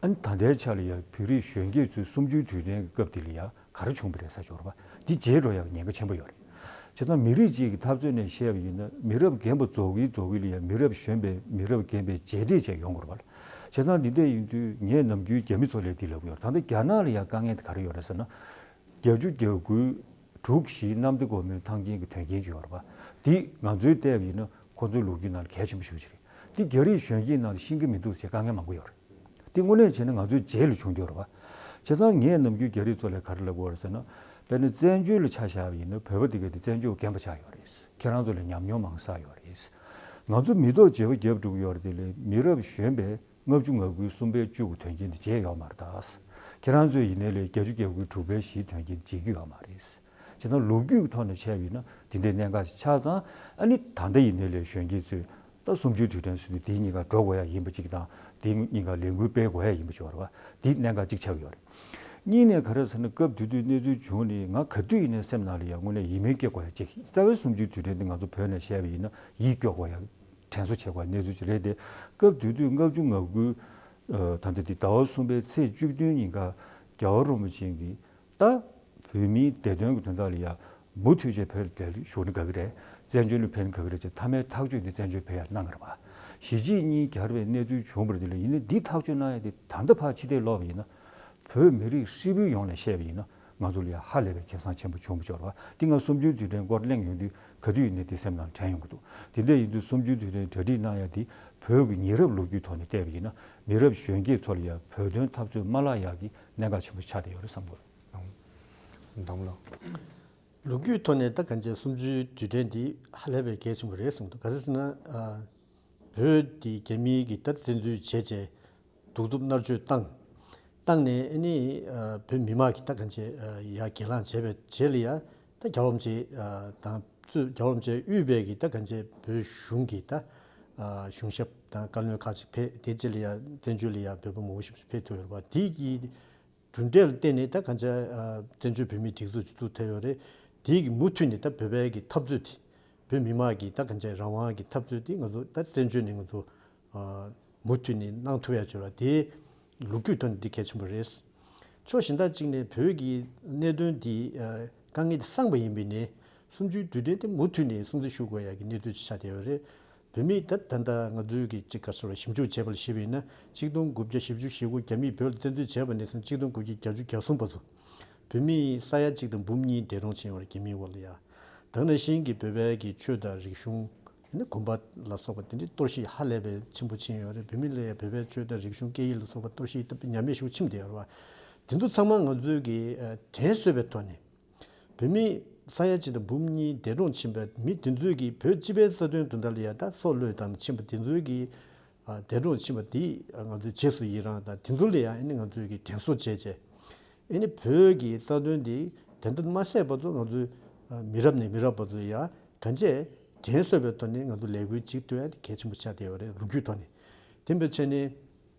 ཨ་ནི་ད་ལྟའི་ཆ་ལ་ཡ་བོད་རིགས་གཞོན་སྐྱེས་ཚོའི་གསུམ་བཅུའི་དུས་དྲན་གྱི་སྐབས་དེ་ལ་ཡ་ག་རེ་བྱུང་བ་རེད་ཟེར་ཡོད་རེད་པ། འདི་བརྗེད་འགྲོ་ཡ་ཉེན་ཁ་ཆེན་པོ་ཡོད་རེད། བྱས་ཙང་མི་རིགས་གཅིག་གི་འཐབ་རྩོད་ནས་བཤད་པ་ཡིན་ན་མི་རབས་རྒན་པ་རྫོགས་ཀྱི་རྫོགས་ཀྱི་ལ་ཡ་མི་རབས་གཞོན་པས་མི་རབས་རྒན་པའི་རྗེས་འདེད་བྱས་ཡོང་དགོས་རེད་པ། བྱས་ཙང་འདི་འདྲ་ཡིན་དུས་ངས་ནམ་རྒྱུན་རྒྱ་མི་ཚོ་ལ་འདི་ལབ་ཀྱི་ཡོད་རེད། ད་ལྟ་རྒྱ་ནག་ལ་ཡ་དཀའ་ངལ་དེ་ག་རེ་ཡོད་རེད་ཟེར་ན། བརྒྱད་ཅུ་གྱ་དགུའི་དྲུག་བཞི་གནམ་བདེ་སྒོ་མོའི་ཐང་ཆེན་གྱི་དོན་རྐྱེན་ཅིག་ཡོད་རེད་པ། འདི་ང་ཚོའི་བལྟས་པ་ཡིན་ན་ཁོ་ཚོའི་ལོ་རྒྱུས་ནང་ལ་གལ་ཆེན་པོ་ཞེ་པོ་ཅིག་རེད། འདི་རྒྱ་རིགས་གཞོན་སྐྱེས་ནང་ལ་ཤེས་ཀྱི་མི་འདུག་ཟེར་དཀའ་ངལ་མང་པོ་ཡོད་རེད། འདི་དངོས་གནས་བྱས་ན་ང་ཚོའི་རྗེས་ལ་བྱུང་རྒྱུ་རེད་པ། བྱས་ཙང་ངས་ནམ་རྒྱུན་རྒྱ་རིགས་ཚོ་ལ་ག་རེ་ལབ་དགོས་རེད་ཟེར་ན། དཔེར་ན་བཙན་བྱོལ་ལ་ཆ་བཞག་པ་ཡིན་ན་བོད་པ་དེ་ག་དེ་བཙན་བྱོལ་རྒན་པ་ཆགས་ཡོད་རེད། ཁྱེད་རང་ཚོ་ལས་ཉམས་མྱོང་མང་ས་ཡོད་རེད། ང་ཚོ་མི་ཐོག་བརྗེ་པོ་བརྒྱབ་འགྲོ་གི་ཡོད་རེད། དེ་ལས་མི་རབས་གཞོན་པས་ལྔ་བཅུ་ང་དགུའི་གསུམ་པའི་བཅུ་དགུ་དོན་རྐྱེན་དེ་བརྗེད་ཡོད་མ་རེད་ད། ཁྱེད་རང་ཚོས་ཡིན་ནའི་ལས་བརྒྱད་ཅུ་གྱ་དགུའི་དྲུག་པའི་བཞིའི་དོན་རྐྱེན་དེ་བརྗེད་རྒྱུ་ཡོད་མ་རེད། བྱས་ཙང་ལོ་རྒྱུས་ཀྱི་ཐོག་ནས་བྱས་པ་ཡིན་ན་དེ་འདྲའི་གནད་འགག་ཅིག་ཆགས་ཙང་། ཨ་ནི་ད་ལྟ་ཡིན་ནའི་ལས་གཞོན་སྐྱེས་ཚོས་ད་གསུམ་བཅུའི་དུས་དྲན་ཟེར་དུས་དེའི་སྙིང་ག་འགྲོ་དགོས་ཡ་ཡིན་པ་ཅིག་དང་། དེའི་སྙིང་ག་ལས་འགུལ་སྤེལ་དགོས་ཡ་ཡིན་པ་ཅིག་ཡོད་རེད་པ། དེ་གནད་འགག་ཅིག་ཆགས་ཡོད་རེད། གཉིས་ནས་ག་རེ་ཟེར་ན་སྐབས་དེ་དུས་གནས་ཚུལ་བྱུང་ནས་ང་ག་དུས་ཡིན་ནའི་སེམས་ནང་ལ་ཡ་དངོས་གནས་ཡིད་སྨོན་སྐྱེ་དགོས་ཡ་ཅིག་རྩ་བའི་གསུམ་བཅུའི་དུས་དྲན་དེ་ང་ཚོ་བོད་ནས་བཤད་པ་ཡིན་ན་ཡིད་སྐྱོ་དགོས་ཡ། དྲན་གསོ་བྱེད་དགོས་གནས་ཚུལ་ཅིག་རེད་དེ། སྐབས་དེ་དུས་ལྔ་བཅུ་ང་དགུའི་ཨ་ད་ལྟ་དེ་ཟླ་བ་གསུམ་པའི་ཚེས་བཅུ་བདུན་ཉིན་ཀ་རྒྱལ་བ་རིན་པོ་ཆེ་གིས་ད་བོད་མིའི་བདེ་དོན་གྱི་དོན་དག་ལ་ཡ་མུ་མཐུད་བྱས་བོད་ལ་བཞུགས་ན་དགའ་གི་རེད། བཙན་བྱོལ་ལ་ཕེབས་ན་དགའ་གི་རེད་ཅེས་མཐའ་མའི་ཐག་གཅོད་འདི་བཙན་བྱོལ་ཕེབས་ཡ་གནང་གི་རེད་པ། གཞིས་བྱེས་གཉིས་གྱར་བའི་གནས་ཚུལ་བྱུང་བ་རེད། དེ་ལ་ཡིན་ནའི་འདི་ཐག་གཅོད་གནང་ཡ་དེ་ད་ལྟ་ཕར་ཕྱི་བལྟས་ལོག་པ་ཡིན་ན། བོད་མི་རིགས་ཧྲིལ་པོའི་ཡོངས་ནས་བཤད་པ་ཡིན་ན། ང་ཚོ་ལ་ཡ་ཧ་ལས་པའི་ཁེ་བཟང་ཆེན་པོ་བྱུང་བ་ཅིག་ཡོད་རེད་པ། འདི་ང་གསུམ་བཅུའི་དུས་དྲན་སྐོར་གླེང་ཡོང་དུས་ག་དུས་ཡིན་ནའི་འདི་སེམས་ནང་དྲན་ཡོང་གི་འདུག་དེ་འདྲ་ཡིན་དུས་གསུམ་བཅུའི་དུས་དྲན་གྲ་སྒྲིག་གནང་ཡ་འདི་བོད་ཀྱི་ཉེ་རབས་ལོ་རྒྱུས་ཐོག་ནས་བལྟས་པ་ཡིན་ན་མི་རབས་གཞོན་སྐྱེས་ཚོ་ལ་ཡ་བོད་དོན་འཐབ་རྩོད་མ་བརླག་ཡག་གི་གནད་འགག་ཆེན་པོ་ཆགས་བསྡད་ཡོད་རེད་བསམ་གྱི་འདུག་འདམ་ལགས། ལོ་རྒྱུས་ཐོག་ནས་ད་གང་བྱས་གསུམ་བཅུའི་དུས་དྲན་འདི་ཧ་ལས་པའི་གལ་ཆེན་པོ་རེད་གསུངས་འདུག་ག་རེ་ཟེར་ན། ཨ། བོད་འདི་རྒྱ་མིའི་གི་ད་བཙན་འཛུལ་བྱས་བྱས་གདུག་རྩུབ་མནར་གཅོད་བཏང་། བཏང་ནས་ཨ་ནི་ཨ་བོད་མི་མང་གི་ད་གང་བྱས་ཨ་ཡར་གྱེན་ལངས་བྱས་པའི་རྗེས་ལ་ཡ་ད་རྒྱལ་བ་རིན་པོ་ཆེ་ཨ་དང་གཙོས་རྒྱལ་བ་རིན་པོ་ཆེ་དབུས་པའི་གི་ད་གང་བྱས་བོད་གཞུང་གི་ད་ཨ་གཞུང་ཞབས་དང་བཀའ་བློན་ཁག་ཅིག་ཕེབས། དེ་རྗེས་ལ་ཡ་བཙན་བྱོལ་ལ་ཡ་བོད་པ་མང་པོ་ཞིག་ཕེབས་ཐུབ་ཡོད་རེད་པ། དེ་གི་གྲུབ་འབྲས་ལ་བརྟེན་ནས་ད་གང་ཆ་ཨ་བཙན་བྱོལ་བོད་མིའི་སྒྲིག་འཛུགས་ཅིག་བཙུགས་ཐུབ་ཡོད་རེད། དེའི་གི་མུ་མཐུད་ནས་ད་བོད་པའི་གི་འཐབ་རྩོད་དེ། བོད་མི་མང་གི་ད་གང་ཆ་རང་དབང་གི་འཐབ་རྩོད་དེ་ང་ཚོ་ད་བཙན་བྱོལ་ནས་ང་ཚོ་ཨ་མུ་མཐུད་ནས་གནང་ཐུབ་ཡ་བྱོས་ར། དེའི་ལོ་རྒྱུས་ཐོག་ནས་འདི་གལ་ཆེན་པོ་རེད། ཕྱོགས་གཞན་དག་ཅིག་ནས་བོད་ཀྱི་གནད་དོན་འདི་ཨ་དཀའ་ངལ་འདི་སངས་པ་ཡིན་པས་ནས་གསུམ་བཅུའི་དུས་དྲན་དེ་མུ་མཐུད་ནས་སྲུང་བརྩི་ཞུ་དགོས་ཡ་གི་གནས་ཚུལ་ཅིག་ཆགས་བསྡད་ཡོད་རེད། བོད་མིས་ད་ད་ལྟ་ང་ཚོའི་གི་གཅིག་ག་ཟེར་བ་ཞིབ་འཇུག་བྱས་པ་ལ་ཞིབ་ཡིན་ན་གཅིག་སྟོང་དགུ་བརྒྱ་བཞི་བཅུ་ཞེ་དགུ་རྒྱ་མིས་བོད་ལ་བཙན་འཛུལ་བྱས་པ་ནས་བཟུང་གཅིག་སྟོང་དགུ་བརྒྱ་བརྒྱད་ཅུ་གྱ་གསུམ་བར་དུ་བོད་མི་ས་ཡ་གཅིག་དང་འབུམ་གཉིས་འདས་གྲོངས་ཕྱིན་ཡོད་རེད་རྒྱ་མིའི་འོག་ལ་ཡ། ད་ག་ནང་བཞིན་གྱི་བོད་པའི་གི་ཆོས་དང་རིག་གཞུང་ ནི་གོམ་པ་ལ་སོགས་པ་དེ་འདྲའི་གཏོར་བཤིག་ཧ་ལས་པའི་ཆེན་པོ་ཕྱིན་ཡོད་རེད། བོད་མི་ལ་ཡང་བོད་པའི་ཆོས་དང་རིག་གཞུང་སྐད་ཡིག་ལ་སོགས་པ་གཏོར་བཤིག་ད་ཉམས་དམས་ཤུགས་ཆེན་པོ་དེ་ཡོད་རེད་བ། དེ་ཚོ་ཚང་མ་ང་ཚོའི་གི་ཨ་དྲན་གསོས་པའི་ཐོག་ནས། བོད་མི་ས་ཡ་གཅིག་དང་འབུམ་གཉིས་འདས་གྲོངས་ཕྱིན་པའི་མི་དེ་ཚོའི་གི་བོད་སྤྱི་པའི་རྩ་དོན་དོན་དག་ལ་ཡང་ད་སྲོག་བློས་བཏང་ཕྱིན་པ་དེ་ཚོའི་གི་ཨ་འདས་གྲོངས་ཕྱིན་པ་དེ་ང་ཚོའི་རྗེས་སུ་ཡི་རང་དང་དེ་ཚོ་ལ་ཡང་ཨ་ནི་ང་ཚོའི་གི་དྲན་གསོ་བྱས་བྱས། ཨ་ནི་བོད་ཀྱི་རྩ་དོན་འདི་དེ་འདྲ་མ་བསད་བར་དུ་ང་ཚོའི་ཨ་མི་རབས་ནས་མི་རབས་བར་དུ་ཡང་གང་ཅི་དྲན་གསོས་པའི་ཐོག་ནས་ང་ཚོ་ལས་འགུལ་ཅིག་གཏོད་ཡ་དེ་གལ་ཆེན་པོ་ཆགས་བསྡད་ཡོད་རེད། ལོ་རྒྱུས་ཐོག་ནས། དེ་འབད་བྱས་ནས་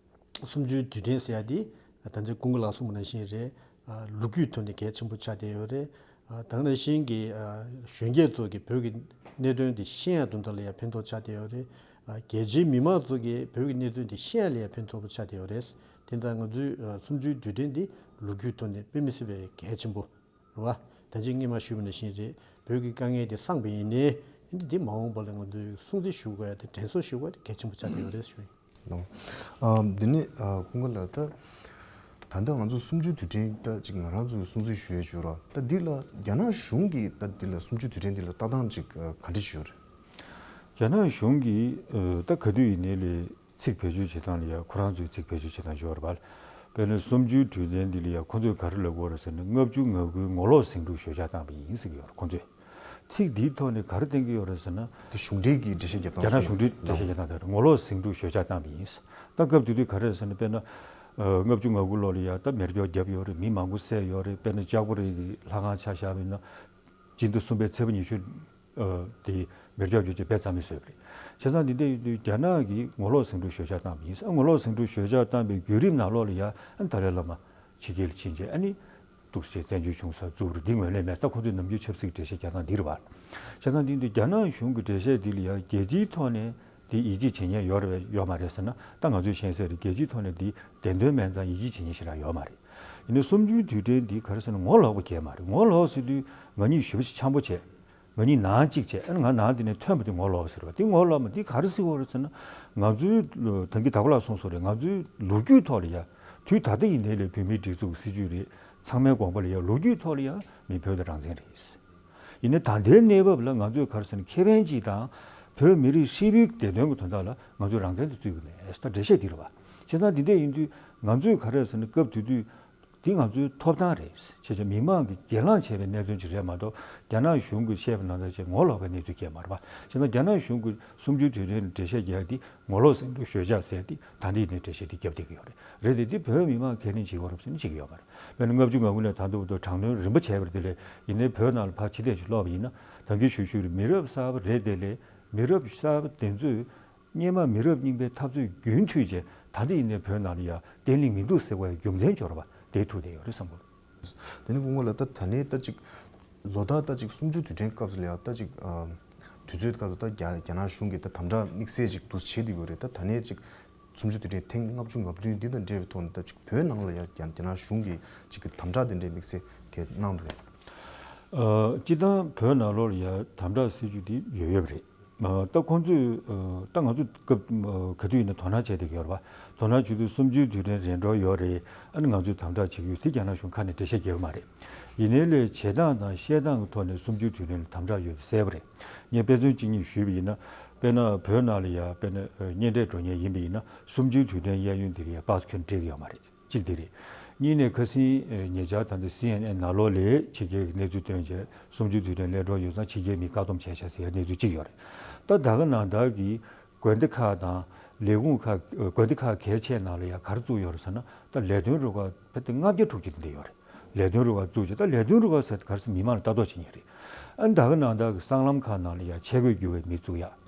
གསུམ་བཅུའི་དུས་དྲན་ཟེར་ཡ་དེ་ད་ཆ་སྐུ་ངོ་ལགས་གསུངས་པ་ནང་བཞིན་རེད། ཨ་ལོ་རྒྱུས་ཐོག་ནས་གལ་ཆེན་པོ་ཆགས་བསྡད་ཡོད་རེད། ཨ་ད་ག་ནང་བཞིན་གྱི་ཨ་གཞོན་སྐྱེས་ཚོ་གི་བོད་ཀྱི་གནད་དོན་དེ་ཤེས་ཡ་དོན་དག་ལ་ཡང་ཕན་ཐོགས་ཆགས་བསྡད་ཡོད་རེད། ཨ་རྒྱལ་སྤྱིའི་མི་མང་ཚོ་གི་བོད་ཀྱི་གནད་དོན་དེ་ཤེས་ཡ་ལ་ཡང་ཕན་ཐོགས་པོ་ཆགས་བསྡད་ཡོད་རེད། དེ་ལྟར་ང་ཚོའི་ཨ་གསུམ་བཅུའི་དུས་དྲན་འདི་ལོ་རྒྱུས་ཐོག་ནས་དཔེ་མི་སྲིད་པའི་གལ་ཆེན་པོ་རེད་བ། ད་ཅི་སྔོན་མ་ཞུས་པ་ནང་བཞིན་རེད། བོད་ཀྱི་དཀའ་ངལ་དེ་སངས་པ་ཡིན་ནའི་འདི་འདི་མ་འོངས་པ་ལ་ང་ཚོས་སྲུང་བརྩི་ཞུ་དགོས་ཡ་དེ་དྲན་གསོ་ཞུ་དགོས་ཡ་དེ་གལ་ཆེན་པོ་ཆགས་བསྡད་ཡོད་རེད་ཞུ་ཡིན། ལགས། ཨ་འདི་ནི་ཨ་སྐུ་ངོ་ལགས། ད་ད་ལྟ་ང་ཚོ་གསུམ་བཅུའི་དུས་དྲན་ད་ཅིག་ང་རང་ཚོས་སྲུང་བརྩི་ཞུ་ཡས་བྱུང་ར། ད་འདི་ལ་རྒྱ་ནག་གཞུང་གིས་ད་འདི་ལ་གསུམ་བཅུའི་དུས་དྲན་འདི་ལ་ལྟ་སྟངས་ཅིག་ཨ་ག་འདྲ་ཞིག་ཡོད་རེད། རྒྱ་ནག་གཞུང་གིས་ཨ་ད་ག་དུས་ཡིན་ནའི་ལས་ཚིག་བེད་སྤྱོད་བྱེད་སྟངས་ལ་ཡ་ཁོ་རང་ཚོའི་ཚིག་བེད་སྤྱོད་བྱེད་སྟངས་ཅིག་ཡོད་རེད་པ། དཔེར་ན་གསུམ་བཅུའི་དུས་དྲན་འདི་ལ་ཡ་ཁོ་ཚོས་ག་རེ་ལབ་ཀྱི་ཡོད་རེད་ཟེར་ན། ལྔ་བཅུ་ང་དགུའི་ངོ་ལོག་ཟིང་འཁྲུག་ཞོད་འཇགས་བཏང་བ་ཡིན་ཟེར་གྱི་ཡོད་རེད། ཁོ་ཚོས་ཚིག་འདིའི་ཐོག་ནས་ག་རེ་བསྟན་གྱི་ཡོད་རེད་ཟེར་ན། དེ་གཞུང་འབྲེལ་གྱི་འགྲེལ་བཤད་རྒྱབ་སྟངས་རྒྱ་ནག་སོང་གཞུང་འབྲེལ་འགྲེལ་བཤད་རྒྱབ་སྟངས་དེ་རེད། ངོ་ལོག་ཟིང་འཁྲུག་ཞོད་འཇགས་བཏང་བ་ཡིན། ད་སྐབས་དེ་དུས་ག་རེ་རེད་ཟེར་ན། དཔེར་ན་ཨ་ལྔ་བཅུ་ང་དགུ་ལོ་ལ་ཡ་ད་མེ་སྒྱོགས་བརྒྱབ་ཡོད་རེད། མི་མང་པོ་བསད་ཡོད་རེད། དཔེར་ན་ལྕགས་པོ་རི་གི་ལྷ་ཁང་ཆ་བཞག་པ་ཡིན་ན། སྤྱི་ཟླ་གསུམ་པའི་ཚེས་པ་ཉི་ཤུ་ཨ་དེ་མེ་སྒྱོགས་བརྒྱབ་བྱས་བར་མཚམས་མེད་བཟོས་པ་རེད། བྱས་ཙང་འདི་འདྲ་ཡིན་དུས་རྒྱ་ནག་གིས་ངོ་ལོག་ཟིང་འཁྲུག་ཞོད་འཇགས་བཏང་བ་ཡིན། ཨ་ངོ་ལོག་ཟིང་འཁྲུག་ཞོད་འཇགས་བཏང་བའི་བརྒྱུད་རིམ་ནང་ལོགས་ལ་ཡ་ཨ་ནི་ཏཱ་ལའི་བླ་མ་ཕྱི་རྒྱལ་ལ་ཕྱིན་རྗེས་ཨ་ནི་འདུག་སེ་བཙན་བྱོལ་གཞུང་གསར་བཙུགས་པ་རེད། འདི་ངོས་ལེན་མེད་ས། ཁོང་ཚོས་ནམ་རྒྱུན་ཆབ་སྲིད་འགྲེལ་བཤད་རྒྱག་སྟངས་འདི་རེད་བ། བྱས་ཙང་འདི་འདི་རྒྱ་ནག་གཞུང་གི་འགྲེལ་བཤད་འདི་ལ་ཡ་རྒྱལ་སྤྱིའི་ཐོག་ནས་འདི་ཡིད་ཆེས་བྱེད་མཁན་ཡོད་རེད་ཡོད་མ་རེད་ཟེར་ན། ད་ང་ཚོས་ཤེས་གསལ་རེད། རྒྱལ་སྤྱིའི་ཐོག་ནས་འདི་བདེན་དོན་མིན་ཙང་ཡིད་ཆེས་བྱེད་མཁན་ཞེ་དྲག་ཡོད་མ་རེད། ཡིན་ནའི་གསུམ་བཅུའི་དུས་དྲན་འདི་ག་རེ་ཟེར་ན་ངོ་ལོག་པ་གང་ཡང་མ་རེད། ངོ་ལོག་ཟེར་དུས་ང་གཉིས་ཞེ་པོ་ཅིག་འཆམ་པོ་བྱས། ང་གཉིས་ནང་གཅིག་བྱས། ཨ་ནི་ང་ནང་འདི་ནས་ཐོན་པ་དེ་ངོ་ལོག་ཟེར་བ། དེ་ངོ་ལོག་མ་དེ་ག་རེ་ཟེར་བ་རེད་ཟེར་ན། ང་ཚོའི་ད་གིན་དྭགས་པོ་ལགས་གསུངས་སོང་རེད། ང་ཚོའི་ལོ་རྒྱུས་ཐོག་ལ་ཡ་དུས་ད་ལྟ་ཡིན་ནའི་ལས་བོད་མིའི་སྒྲིག་འཛུགས་སྲིད་ཇུས་རེད། ཚང་མའི་དགོངས་པ་ལ་ཡ་ལོ་རྒྱུས་ཐོག་ལ་ཡ་མི་བོད་དང་རང་བཙན་རེད། ཡིན་ནའི་ད་ལྟའི་གནས་བབ་ལ་ང་ཚོས་ག་རེ་ཟེར་ན་ཁེ་ཕན་ཅིག་དང་བོད་མི་རིགས་ཧྲིལ་པོའི་བདེ་དོན་གྱི་དོན་དག་ལ་ང་ཚོས་རང་བཙན་དེ་རྩོད་ཀྱི་མེད། ད་འགྲེལ་བཤད་འདི་རེད་བ། བྱས་ཙང་འདི་འདྲ་ཡིན་དུས་ང་ཚོས་ག་རེ་ཟེར་ན་སྐབས་དེ་དུས་འདི་ང་ཚོའི་ཐོབ་ཐང་རེད། བྱས་ཙང་མི་མང་གིས་སྒེར་ལངས་བྱས་པའི་གནད་དོན་ཅིག་རེད་མ་གཏོགས། རྒྱ་ནག་གཞུང་གིས་བཤད་པ་ནང་ལྟར་བྱས་ངོ་ལོག་པའི་གནས་ཚུལ་གང་ཡང་མ་རེད་བ། བྱས་ཙང་རྒྱ་ནག་གཞུང་གིས་གསུམ་བཅུའི་དུས་དྲན་ལ་འགྲེལ་བཤད་རྒྱག་ཡ་འདི་ངོ་ལོག་ཟིང་འཁྲུག་ཞོད་འཇགས་ཟེར་ཏེ་ད་ལྟའི་གནས་འགྲེལ་བཤད་འདི་རྒྱབ་བསྡད་ཀྱི་ཡོད་རེད། རེད་དེ་འདི་བོད་མི་མང་གིས་ཁས་ལེན་བྱེད་ཀྱི་ཡོད་རེད་ཟེར་ན་བྱེད་ཀྱི་ཡོད་མ་རེད། དཔེར་ན་ལྔ་བཅུ་ང་དགུ་ནས་ད་ལྟ་བར་དུ་དྲག་གནོན་རིམ་པ་བྱས་པ་རེད། དེ་ལས་ཡིན་ནའི་བོད་ནང་ལ་ཕར་ཕྱི་བལྟས་ཤིག་ལོག་པ་ཡིན་ན། ད་གིན་ཞུ་ཞུ་རེད། མི་རབས་གསར་པ་རེད། དེ་ལས་མི་རབས་གསར་པ་དེ་ཚོས་སྔོན་མ་མི་རབས་རྙིང་པའི་འཐབ་རྩོད་རྒྱུན་མཐུད་བྱས་ད་ལྟ་ཡིན་ནའི་བོད་ནང་ལ་ཡ་བརྟན་ལྷིང་མི་འདུག་ཟེར་བའི་རྒྱུ་མཚན་སྦྱོར་བ་དེ་ཐུག་བསྡད་ཡོད་རེད་བསམ་གྱི་འདུག། དེ་ནི་སྐུ་ངོ་ལགས། ད་ད་ནས་ད་ཅིག་ལོ་ལྟར་ད་ཅིག་གསུམ་བཅུའི་དུས་དྲན་སྐབས་སུ་ལ་ཡ་ད་ཅིག་ཨ་དུས་ཚོད་སྐབས་སུ་ད་རྒྱ་རྒྱ་ནག་གཞུང་གིས་ད་དམ་དྲག་དམིགས་བསལ་ཅིག་འདུག་བྱེད་བསྡད་ཡོད་རེད། ད་ད་ནས་ཅིག་གསུམ་བཅུའི་དུས་དྲན་ཐེངས་ལྔ་བཅུ་ང་བདུན་འདི་དང་འབྲེལ་བའི་ཐོག་ནས་ད་ཅིག་བོད་ནང་ལ་ཡ་རྒྱ་རྒྱ་ནག་གཞུང་གིས་ཅིག་གི་དམ་དྲག་དེ་འདྲའི་དམིགས་བསལ་གང་གནང་འདུག་གས། ཨ་སྤྱིར་བཏང་བོད་ནང་ལོགས་ལ་ཡ་དམ་དྲག་སྲིད་ཇུས་འདི་ཡོད་ཡོད་པ་རེད། ཨ་ད་ཁོང་ཚོས་ཨ་ད་ང་ཚོ་སྐབས་ཨ་ག་དུས་ཡིན་ན་དོ་སྣང་བྱས་བསྡད་ཀྱི་ཡོད་རེད་བ། དོ་སྣང་བྱེད་དུས་གསུམ་བཅུའི་དུས་དྲན་རེད་འགྲོ་ཡོད་རེད། ཨ་ནི་ང་ཚོས་དམ་དྲག་བྱེད་ཀྱི་ཡོད་དེ་རྒྱ་ནག་གཞུང་ཁ་ནས་འགྲེལ་བཤད་རྒྱག་གི་མ་རེད། ཡིན་ནའི་ལས་བྱེད་སྟངས་དང་བཤད་སྟངས་ཀྱི་ཐོག་ནས་གསུམ་བཅུའི་དུས་དྲན་ལ་དམ་དྲག་ཡོད་པ་གསལ་པོ་རེད། ངས་དཔེ་མཚོན་གཅིག་གཉིས་ཞུས་པ་ཡིན་ན། དཔེར་ན་བོད་ནང་ལ་ཡ་དཔེར་ན་ཨ་གཉེན་འཕྲད་འགྲོ་མཁན་ཡིན་པ་ཡིན་ན་གསུམ་བཅུའི་དུས་དྲན་གཡས་གཡོན་འདི་ལ་ཡ་པཱ་སི་ཁྱོན་སྤྲད་ཀྱི་ཡོད་མ་རེད། གཅིག་དེ་རེད། གཉིས་ནས་ཁ་སང་ཨ་ཉེ་ཆར་ད་ལྟ་སི་ཨེན་ཨེན་ནང་ལོགས་ལ་ཕྱི་རྒྱལ་གྱི་གནས་ཚུལ་བཏོན་བྱས་གསུམ་བཅུའི་དུས་དྲན་སླེབས་འགྲོ་ཡོད་ཙང་ཕྱི་རྒྱལ་མི་བཀག་སྡོམ་བྱས་ཤག་ཟེར་ཡ་གནས་ཚུལ་གཅིག་ཡོད་རེད། ད་ད་ག་ནང་ལྟར་གྱི་དགོན་སྡེ་ཁག་དང་ལས་ཁུངས་ཁག་ཨ་དགོན་སྡེ་ཁག་གལ་ཆེ་ནང་ལ་ཡ་ག་རེ་བཙུགས་ཡོད་རེད་ཟེར་ན། ད་ལས་དོན་རུ་ཁག་ཕལ་ཆེར་ལྔ་བརྒྱ་དྲུག་བརྒྱ་དེ་འདྲ་ཡོད་རེད། ལས་དོན་རུ་ཁག་བཙུགས་བྱས། ད་ལས་དོན་རུ་ཁག་ཟེར་དེ་ག་རེ་ཟེར་མི་མང་ལ་ལྟ་རྟོག་བྱེད་མཁན་རེད། ཨ་ནི་ད་ག་ནང་ལྟར་གྱི་སྲང་ལམ་ཁག་ནང་ལ་ཡ་ཆས་གོས་བསྒྱུར་བའི་མི་བཙུགས་ཡ།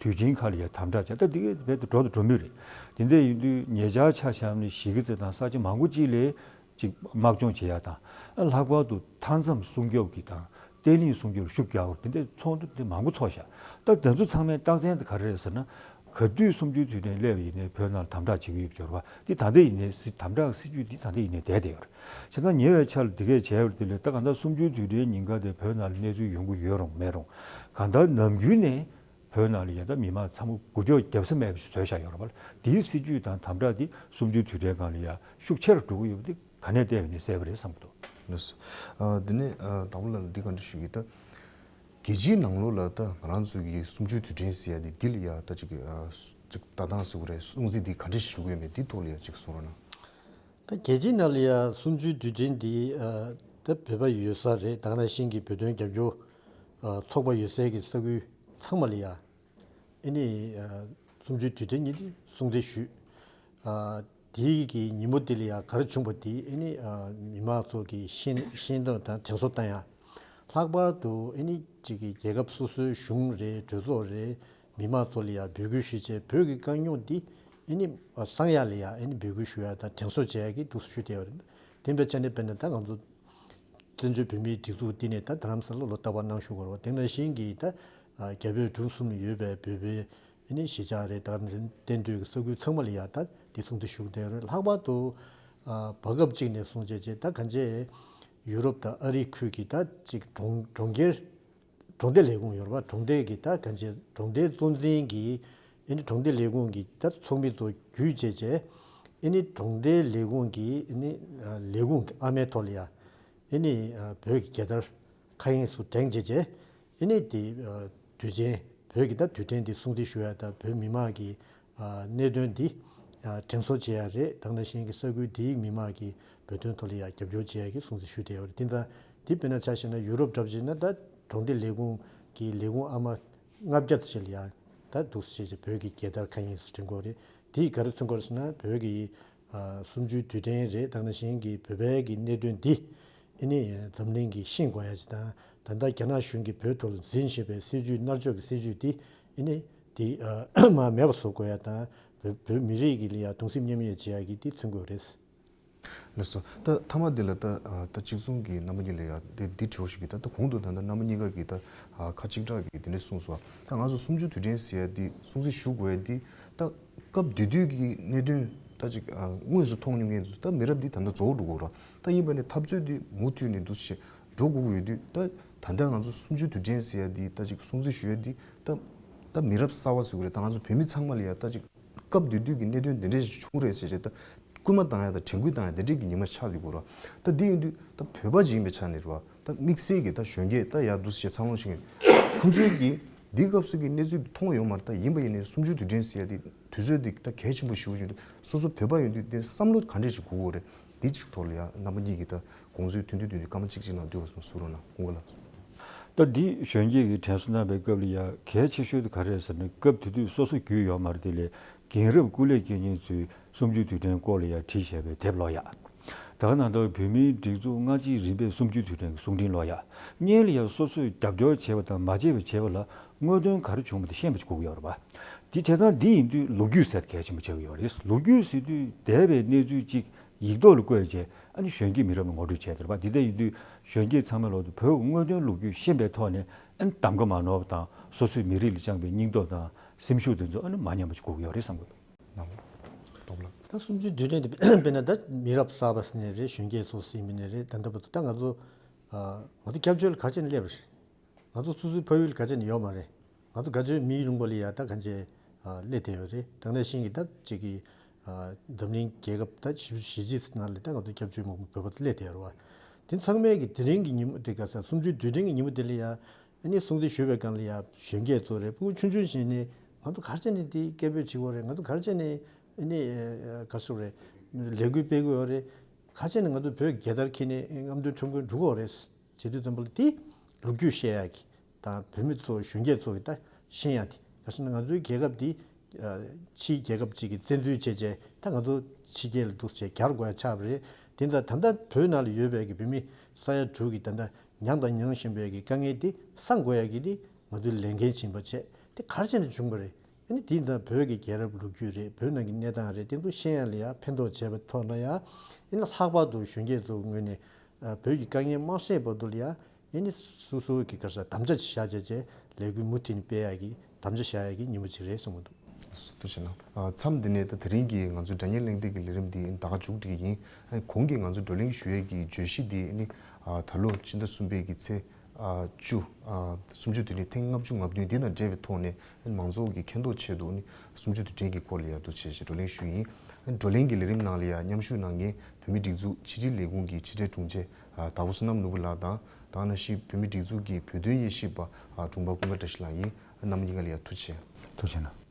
དུས་ཆེན་ཁག་ལ་ཡ་དམ་དྲག་བྱས། ད་འདི་གའི་རྦད་དེ་འགྲོ་དང་འགྲོ་མུས་རེད། དེ་འདྲ་ཡིན་དུས་ཉེ་ཆར་ཆ་བཞག་ན་གཞིས་ཀ་རྩེ་དང་ས་ཆ་མང་པོ་ཅིག་ལ་ཅིག་དམག་སྦྱོང་བྱེད་ཡ་དང་། ཨ་ལྷག་པར་དུ་མཐའ་མཚམས་སྲུང་སྐྱོབ་ཀྱི་དང་བརྟན་ལྷིང་སྲུང་སྐྱོབ་ལ་ཤུགས་རྒྱག་དགོས་དེ་འདྲའི་ཚོགས་འདུ་དེ་མང་པོ་ཚོགས་ཤག་ད་དེ་ཚོ་ཚང་མའི་རྟགས་མཚན་དེ་ག་རེ་རེད་ཟེར་ན། ག་དུས་གསུམ་བཅུའི་དུས་དྲན་སླེབས་པ་ཡིན་ནའི་བོད་ནང་ལ་དམ་དྲག་བྱེད་ཀྱི་ཡོད་པའི་སྦྱོར་བ་འདི་ད་ལྟ་ཡིན་ནའི་སྲིད་དམ་དྲག་སྲིད་ཇུས་འདི་ད་ལྟ་ཡིན་ནའི་བསྡད་བསྡད་ཡོད་རེད། བྱས་ཙང་ཉེ་བའི་ཆར་ལ་འདི་གས་བྱས་པ་དེ་ལས་ད་གང་ལྟར་གསུམ་བཅུའི་དུས་དྲན་ཉིན་ཀ་དེ་བོད་ནང་ལ་གནས་ཚུལ་ཡོང་གི་ཡོད་རུང་མེད་རུང་། གང་ལྟར་ནམ་རྒྱུན་ནས་བོད་ནང་ལ་ཡ་ད་མི་མང་ཚང་མ་འགུལ་སྐྱོད་རྒྱབ་ས་མེད་པ་ཞིག་བཟོས་བཞག་ཡོད་རེད་པ། དེའི་སྲིད་ཇུས་དང་དམ་དྲག་འདི་གསུམ་བཅུའི་དུས་དྲན་སྒང་ལ་ཡ་ཤུགས་ཆེ་རུ་འགྲོ་གི་ཡོད་པ་འདི་ག་ནས་བལྟས་པ་ཡིན་ནའི་གསལ་པོ་རེད་བསམ་གྱི་འདུག། ལགས་སོ། ཨ་འདི་ནས་ཨ་དང་པོ་ལ་འདི་ག་འདྲ་ཞུ་གི་ད། རྒྱལ་སྤྱིའི་ནང་ལོགས་ལ་ད་ང་རང་ཚོ་གི་གསུམ་བཅུའི་དུས་དྲན་ཟེར་ཡ་དེ་འདི་ལ་ཡ་ད་ཅིག་ཨ་ཅིག་ལྟ་སྟངས་ཟེར་དགོས་རེད། སྲུང་བརྩི་འདི་ག་འདྲ་ཞིག་ཞུ་གི་ཡོད་མེད་འདི་ཐོག་ལ་ཡ་ཅིག་གསུང་རོགས་གནང་། ད་རྒྱལ་སྤྱིའི་ནང་ལ་ཡ་གསུམ་བཅུའི་དུས་དྲན་འདི་ཨ་ད་བོད་པ་ཡོད་ས་རེད། ད་ག་ནང་བཞིན་གྱི་བོད་དོན་རྒྱབ་སྐྱོར་ཨ་ཚོགས་པ་ཡོད་སའི་གི་ས་ཁུལ་ཚང་མ་ལ་ཡ་ཨ་ནི་ཨ་གསུམ་བཅུའི་དུས་དྲན་ཉིན་འདི་སྲུང་བརྩི་ཞུས། ཨ་དེའི་གི་ཉིན་མོ་དེ་ལ་ཡ་ག་རེ་བྱུང་བ་དེ་ཨ་ནི་ཨ་མི་མང་ཚོ་གི་ཤེས་ཤེས་སྟངས་དང་དྲན་གསོ་བཏང་ཡ། ལྷག་པར་དུ་ཨ་ནི་གཅིག་གི་རྒྱལ་ཁབ་སོ་སོའི་གཞུང་རེད། གྲོས་ཚོགས་རེད། མི་མང་ཚོ་ལ་ཡ་འབོད་སྐུལ་ཞུས་བྱས་བོད་ཀྱི་དཀའ་རྙོག་འདི་ཨ་ནི་སངས་ཡག་ལ་ཡ་ཨ་ནི་འབོད་སྐུལ་ཞུ་ཡ་དང་དྲན་གསོ་བྱེད་ཡ་གི་འདུག་ཞུ་བསྡད་ཡོད་རེད། དེ་འདྲ་ཆ་ནས་དཔེར་ན་ད་ང་ཚོ་བཙན་བྱོལ་བོད་མིའི་སྒྲིག་འཛུགས་འདི་ནས་ད་རྡ་རམ་ས་ལ་ལོ་ལྟ་བ་གནང་བཞུགས་ཡོད་རེད་བ། དེ་ནང་བཞིན་གྱི་ད་རྒྱ་བལ་འབྲུག་གསུམ་ལ་ཡོད་པའི་བོད་པའི་ཨ་ནི་གཞིས་ཆགས་རེད། ད་གཏན་སྡོད་ཀྱི་ས་ཁུལ་ཚང་མ་ལ་ཡ་ད་འདི་སྲུང་བརྩི་ཞུ་གི་བསྡད་ཡོད་རེད། ལྷག་པར་དུ་བར་སྐབས་གཅིག་ནས་བཟུང་བྱས་བྱས་ད་གང་ཅི་ཡུ་རོབ་དང་ཨ་རིའི་ཁུལ་གྱི་ད་ཅིག་གྲོང་གྲོང་ཁྱེར་གྲོང་སྡེ་ལས་ཁུངས་ཡོད་རེད་བ། གྲོང་སྡེ་གི་ད་གང་ཅི་གྲོང་སྡེ་གཙོ་འཛིན་གྱི་ཨ་ནི་གྲོང་སྡེ་ལས་ཁུངས་ཀྱི་ད་ཚོགས་མི་ཚོ་བརྒྱུད་བྱས་བྱས་ཨ་ནི་གྲོང་སྡེ་ལས་ཁུངས་ཀྱི་ཨ་ནི་ལས་ཁུངས་ཀྱི་ཨ་མའི་ཐོག་ལ་ཡ་ཨ་ནི་བོད་ཀྱི་རྒྱལ་དར་མཁའ་དབྱིངས་སུ་བསྒྲེངས་བྱས་བྱས་ཨ་ནི་དེ་དུས་ཆེན་བོད་ཀྱི་ད་དུས་དྲན་དེ་སྲུང་བརྩི་ཞུ་ཡ་དང་བོད་མི་མང་གི་གནད་དོན་འདི་དྲན་གསོ་བྱེད་ཡ་རེད། ད་ག་ནང་བཞིན་གྱི་ས་ཁུལ་འདིའི་མི་མང་གི་བོད་དོན་ཐོག་ལ་ཡ་རྒྱབ་སྐྱོར་བྱེད་ཡ་གི་སྲུང་བརྩི་ཞུ་བསྡད་ཡོད་རེད། དེ་འདྲ་འདི་དཔེར་ན་ཆ་བཞག་ན་ཡུ་རོབ་འདྲ་པོ་ཅིག་ན་ད་གྲོང་སྡེ་ལས་ཁུངས་ཀྱི་ལས་ཁུངས་ཨ་མ་ལྔ་བརྒྱ་ཙམ་ཞིག་ལ་ཡ་ད་འདུག་སེ་བྱས་བྱས་བོད་ཀྱི་རྒྱལ་དར་མཁའ་དབྱིངས་སུ་བསྒྲེངས་ཀྱི་ཡོད་རེད། དེ་ག་རེ་མཚོན་གྱི་ཡོད་རེད་ཟེར་ན་བོད་ཀྱི་ཨ་གསུམ་བཅུའི་དུས་དྲན་རེད། ད་ག་ནང་བཞིན་གྱི་བོད་པའི་གི་གནད་དོན་འདི་ཨ་ནི་འཛམ་གླིང་གིས་ཤེས་དགོས་ཡ་ཅིག་དང་། ད་ལྟ་རྒྱ་ནག་གཞུང་གིས་བོད་ཐོག་ལ་འཛིན་བཞིན་པའི་སྲིད་བྱུས་མནར་གཅོད་ཀྱི་སྲིད་བྱུས་འདི་ཨ་ནི་འདི་ཨ་མར་མེད་པ་བཟོ་དགོས་ཡ་དང་། བོད་བོད་མི་རིགས་ཀྱི་ལ་ཡ་གདུང་སེམས་མཉམ་སྐྱེད་བྱེད་ཡ་གི་འདི་མཚོན་གྱི་ཡོད་རེད། ལགས་སོ། ད་མཐའ་མ་འདི་ལ་ད་ཨ་ད་གཅིག་མཚུངས་ཀྱི་རྣམ་པ་གཉིས་ལ་ཡ་དེ་འདི་དྲི་བ་ཞུ་གི། ད་ད་གོང་དུ་ད་ལྟ་རྣམ་པ་གཉིས་ཀ་གིས་ད་ཨ་ཁ་གཅིག་གྲགས་ཀྱིས་དེ་འདྲ་གསུངས་སོང་། ད་ང་ཚོ་གསུམ་བཅུའི་དུས་དྲན་ཟེར་ཡ་འདི་སྲུང་བརྩི་ཞུ་དགོས་ཡ་འདི་ད་སྐབས་དེ་དུས་ཀྱི་གནད་དོན་ད་ཅིག་ཨ་དངོས་སུ་མཐོང་མྱོང་མཁན་ཚོ་ད་མི་རབས་འདི་ད་ལྟ་རྫོགས་འགྲོ་གི་རེད། ད་ཡིན་པ་ནས་འཐབ་རྩོད་འདི་མུ་མཐུད་ནས་འདུག་སེ་འགྲོ་དགོས་ཀྱི་ཡོད་དུས། ད་ད་ལྟ་ང་ཚོ་གསུམ་བཅུའི་དུས་དྲན་ཟེར་ཡ་འདི་ད་ཅིག་སྲུང་བརྩི་ཞུ་ཡ་འདི་ད་ད་མི་རབས་གསར་བ་ཟེར་དགོས་རེད། ད་ང་ཚོ་བོད་མི་ཚང་མ་ལ་ཡ་ད་ཅིག་སྐབས་དེ་དུས་ཀྱི་གནད་དོན་འདི་འདྲ་ཞིག་བྱུང་རེད་ཟེར་བྱས་ད་སྐུལ་མ་བཏང་ཡ་དང་དྲན་སྐུལ་བཏང་ཡ་འདི་འདྲའི་གི་ཉི་མ་ཆགས་ཡོད་དགོས་རེད། ད་འདི་ཡིན་དུས་ད་བོད་པ་ཅིག་ཡིན་པའི་ཆ་ནས་རེད་བ། ད་དམིགས་བསལ་གྱི་ད་གཞོན་སྐྱེས་ད་ཡར་འདུག་སེ་བྱས་འཚར་ལོངས་བྱེད་མཁན་ཁོང་ཚོའི་གི་འདི་སྐབས་སུ་གི་གནས་ཚུལ་མཐོང་ཡོད་མ་རེད། ད་ཡིན་པ་ཡིན་ནའི་གསུམ་བཅུའི་དུས་དྲན་ཟེར་ཡ་དེ་དུས་ཚོད་འདི་ད་གལ་ཆེན་པོ་ཞེ་པོ་ཅིག་འདུག་སོ་སོ་བོད་པ་ཡིན་དུས་འདི་བསམ་བློ་ག་འདྲས་ཅིག་དགོས་ཀྱི་རེད། འདི་ཅིག་ཐོག་ལ་ཡ་རྣམ་པ་གཉིས་ཀྱིས་ད་དགོངས་ཚུལ་མཐུན་མཐུན་མཐུན་མཐུན་སྐར་མ་གཅིག་གཅིག་ནང་བསྡུས་པ་གསུང་རོགས་གནང་། སྐུ་ངོ་ལགས། ད་འདི་གཞོན་སྐྱེས་ཀྱིས་དྲན་གསོ་གནང་བའི་སྐབས་ལ་ཡ་གལ་ཆེ་ཤོས་དེ་ག་རེ་རེད་ཟེར་ན། སྐབས་དེ་དུས་སོ་སོ་རྒྱུས་ཡོད་མ་རེད། དེ་ལས་རྒན་རབས་སྐུ་ལས་བསྐྱོན་མཁན་ཚོས་གསུམ་བཅུའི་དུས་དྲན་སྐོར་ལ་ཡ་བྲིས་བཞག་པའི་དེབ་ཀློག་ཡ། ད་ག་ནང་ལྟར་བོད་མིའི་སྒྲིག་འཛུགས་སྔ་ཕྱིའི་རིམ་པས་གསུམ་བཅུའི་དུས་དྲན་གྱི་གསུང་འཕྲིན་ཀློག་ཡ། སྔོན་ལ་ཡ་སོ་སོས་རྒྱབ་སྐྱོར་བྱས་པ་དང་མ་བྱས་པ་བྱས་པ་ལ་དངོས་དོན་ག་རེ་བྱུང་བ་དེ་ཤེས་པ་ཅིག་དགོས་ཀྱི་ཡོད་རེད་པ། དེ་བྱས་ཙང་འདི་ཡིན་དུས་ལོ་རྒྱུས་ཟེར་གལ་ཆེན་པོ་ཆགས་ཀྱི་ཡོད་རེད། ལོ་རྒྱུས་ཟེར་དུས་འདས་པའི་གནས་ཚུལ་ཅིག་ཡིག་ཐོག་ལ་བཀོད་རྗེས་ཨ་ནི་གཞོན་སྐྱེས་མི་རབས་ལ་ངོ་སྤྲོད་བྱས་ཏེ་རེད་པ། འདི་འདྲ་ཡིན་དུས་གཞོན་སྐྱེས་ཚང་མའི་ལོག་ཏུ་བོད་ཀྱི་དངོས་དོན་ལོ་རྒྱུས་ཤེས་པའི་ཐོག་ནས་ཨ་ནི་གདམ་ག་མ་ནོར་བ་དང་སོ་སོའི་མི་རིགས་ལ་བཅངས་པའི་སྙིང་སྟོབས་དང་སེམས་ཤུགས་དེ་ཚོ་ཨ་ནི་མ་ཉམས་པ་ཞིག་དགོས་ཀྱི་ཡོད་རེད་བསམ་གྱི་འདུག། ལགས་སོ། ད་གསུམ་བཅུའི་དུས་དྲན་དེ་དཔེར་ན་ད་མི་རབས་གསར་པ་ཟེར་ནའི་རེད། གཞོན་སྐྱེས་ཚོ་ཟེར་མིན་ནའི་རེད། ད་ལྟ་བར་དུ་ད་ང་ཚོ་ང་ཚོ་སྐྱབས་བཅོལ་ག་རེ་བྱས་ནས་སླེབས་པ་རེད། ང་ཚོ་སོ་སོའི་ཕ་ཡུལ་ག་རེ་བྱས་ནས་ཡོད་མ་རེད། ང་ཚོ་དགའ་ཆོས་མིའི་ལུང་པ་ལ་ཡ་ད་གང་ཅི་སླེབས་བསྡད་ཡོད་རེད། ད་ག་ནང་བཞིན་གྱི་ད་ཅིག་གི་འཛམ་གླིང་རྒྱལ་ཁབ་ད་བཞི་བཅུ་ཞེ་གཅིག་ནང་ལ་ད་ང་ཚོ་སྐྱབས་བཅོལ་མང་པོ་བོད་པ་སླེབས་བསྡད་ཡོད་རེད་བ། དེ་ཚང་མས་ཀྱི་དེ་རིང་གི་ཉིན་མོ་དེ་ག་ས་གསུམ་བཅུའི་དུས་དྲན་གྱི་ཉིན་མོ་དེ་ལ་ཡ་ཨ་ནི་སྲུང་བརྩི་ཞུ་བའི་སྒང་ལ་ཡ་གཞོན་སྐྱེས་ཚོ་རེད། ཕྲུ་གུ་ཆུང་ཆུང་ཞིག་ནས་ང་ཚོ་ག་རེ་བྱས་ནས་དེ་སྐད་འབོད་བྱེད་དགོས་རེད། ང་ཚོ་ག་རེ་བྱས་ནས་ཨ་ནི་ག་རེ་ཟེར་དགོས་རེད། ལས་འགུལ་སྤེལ་དགོས་ཡོད་རེད། ག་རེ་བྱས་ནས་ང་ཚོ་བོད་རྒྱལ་དར་འཁྱེར་ནས་རྔམ་སྟོན་ཁྲོམ་སྐོར་འགྲོ་དགོས་རེད། བྱེད་དུས་ཙམ་པ་ལ་དེ་ལོ་རྒྱུས་བཤད་ཡག་གི་དང་བོད་མི་ཚོ་གཞོན་སྐྱེས་ཚོ་གི་ད་ཤེས་ཡག་དེ། ག་ཟེར་ན་ང་ཚོའི་རྒྱལ་ཁབ་འདི་ཕྱིའི་རྒྱལ་ཁབ་ཅིག་གིས་བཙན་འཛུལ་བྱས་རྗེས་ད་ང་ཚོ་ཕྱི་རྒྱལ་ལ་འདུག་བྱས་གྱར་དགོས་ཡ་ཆགས་པ་རེད། དེ་འདྲ་ད་ལྟ་བོད་ནང་ལ་ཡོད་པའི་གི་བོད་མི་ས་ཡ་དྲུག་གི་ད་ལྟ་མྱངས་དང་མྱང་བཞིན་པའི་གི་དཀའ་ངལ་འདི་སངས་དགོས་ཡ་གི་འདི་ང་ཚོའི་ལས་འགན་ཡིན་པ་བྱས་དེ་ག་རེ་བྱས་ནས་བྱུང་བ་རེད། ཨ་ནི་དེ་ད་བོད་ཀྱི་རྒྱལ་རབས་ལོ་རྒྱུས་རེད། བོད་ནང་གི་གནས་སྟངས་རེད། དེ་ཚོ་ཤེས་ཡ་ལ་ཡ་ཕན་ཐོགས་བྱས་པའི་ཐོག་ན་ཡ་ཨ་ནི་ལྷག་པར་དུ་གཞོན་སྐྱེས་ཚོའི་ངོས་ནས་ཨ་བོད་ཀྱི་དཀའ་ངལ་མ་སེལ་བར་དུ་ལ་ཡ་ཨ་ནི་སོ་སོའི་གི་ག་རེ་ཟེར་དམ་བཅའ་ཅིག་བཞག་བྱས་བྱས་ལས་འགུལ་མུ་མཐུད་ནས་སྤེལ་ཡ་གི་དམ་བཅའ་བཞག་ཡ་གི་ཉིན་མོ་ཅིག་རེད་བསམ་གྱི་འདུག། ཐུགས་རྗེ་གནང་། ཨ་མཚམས་འདི་ནས་ད་དེ་རིང་གི་ང་ཚོའི་སྒྲ་སྙན་གླེང་སྟེགས་ཀྱི་ལས་རིམ་འདི་ད་ག་མཇུག་སྒྲིལ་གྱི་ཡིན། ཨ་གོང་གི་ང་ཚོ་བགྲོ་གླེང་ཞུ་ཡས་ཀྱི་བརྗོད་གཞི་འདི་ནི་ཨ་ད་ལོ་ཕྱི་ཟླ་གསུམ་པའི་གི་ཚེས་ཨ་བཅུ། ཨ་གསུམ་བཅུའི་དུས་དྲན་ཐེངས་ལྔ་བཅུ་ང་བདུན་འདི་དང་འབྲེལ་བའི་ཐོག་ནས་མང་ཚོགས་ཀྱི་མཁྱེན་རྟོགས་ཆེད་དུ་ནི་གསུམ་བཅུའི་དུས་དྲན་གྱི་སྐོར་ལ་ཡ་འདུག་བྱས་བྱས་བགྲོ་གླེང་ཞུས་ཡིན། བགྲོ་གླེང་གི་ལས་རིམ་ནང་ལ་ཡ་མཉམ་ཞུགས་གནང་མཁན་བོད་མིའི་སྒྲིག་འཛུགས་ཕྱི་དྲིལ་ལས་ཁུངས་ཀྱི་ཕྱི་དྲིལ་དྲུང་ཆེ་ཨ་དྭགས་པོ་བསོད་ནམས་ནོར་བུ་ལགས་དང་ ད་ག་ནང་བཞིན་བོད་མི་སྒྲིག་འཛུགས་ཀྱི་བོད་དོན་དབྱེ་ཞིབ་པ་ཨ་དྲུང་འཕར་ཀུན་དགའ་བཀྲ་ཤིས་ལགས་ཡིན། རྣམ་པ་གཉིས་ཀ་ལ་ཡང་ཐུགས་རྗེ་ཆེ། ཐུགས་རྗེ་གནང་།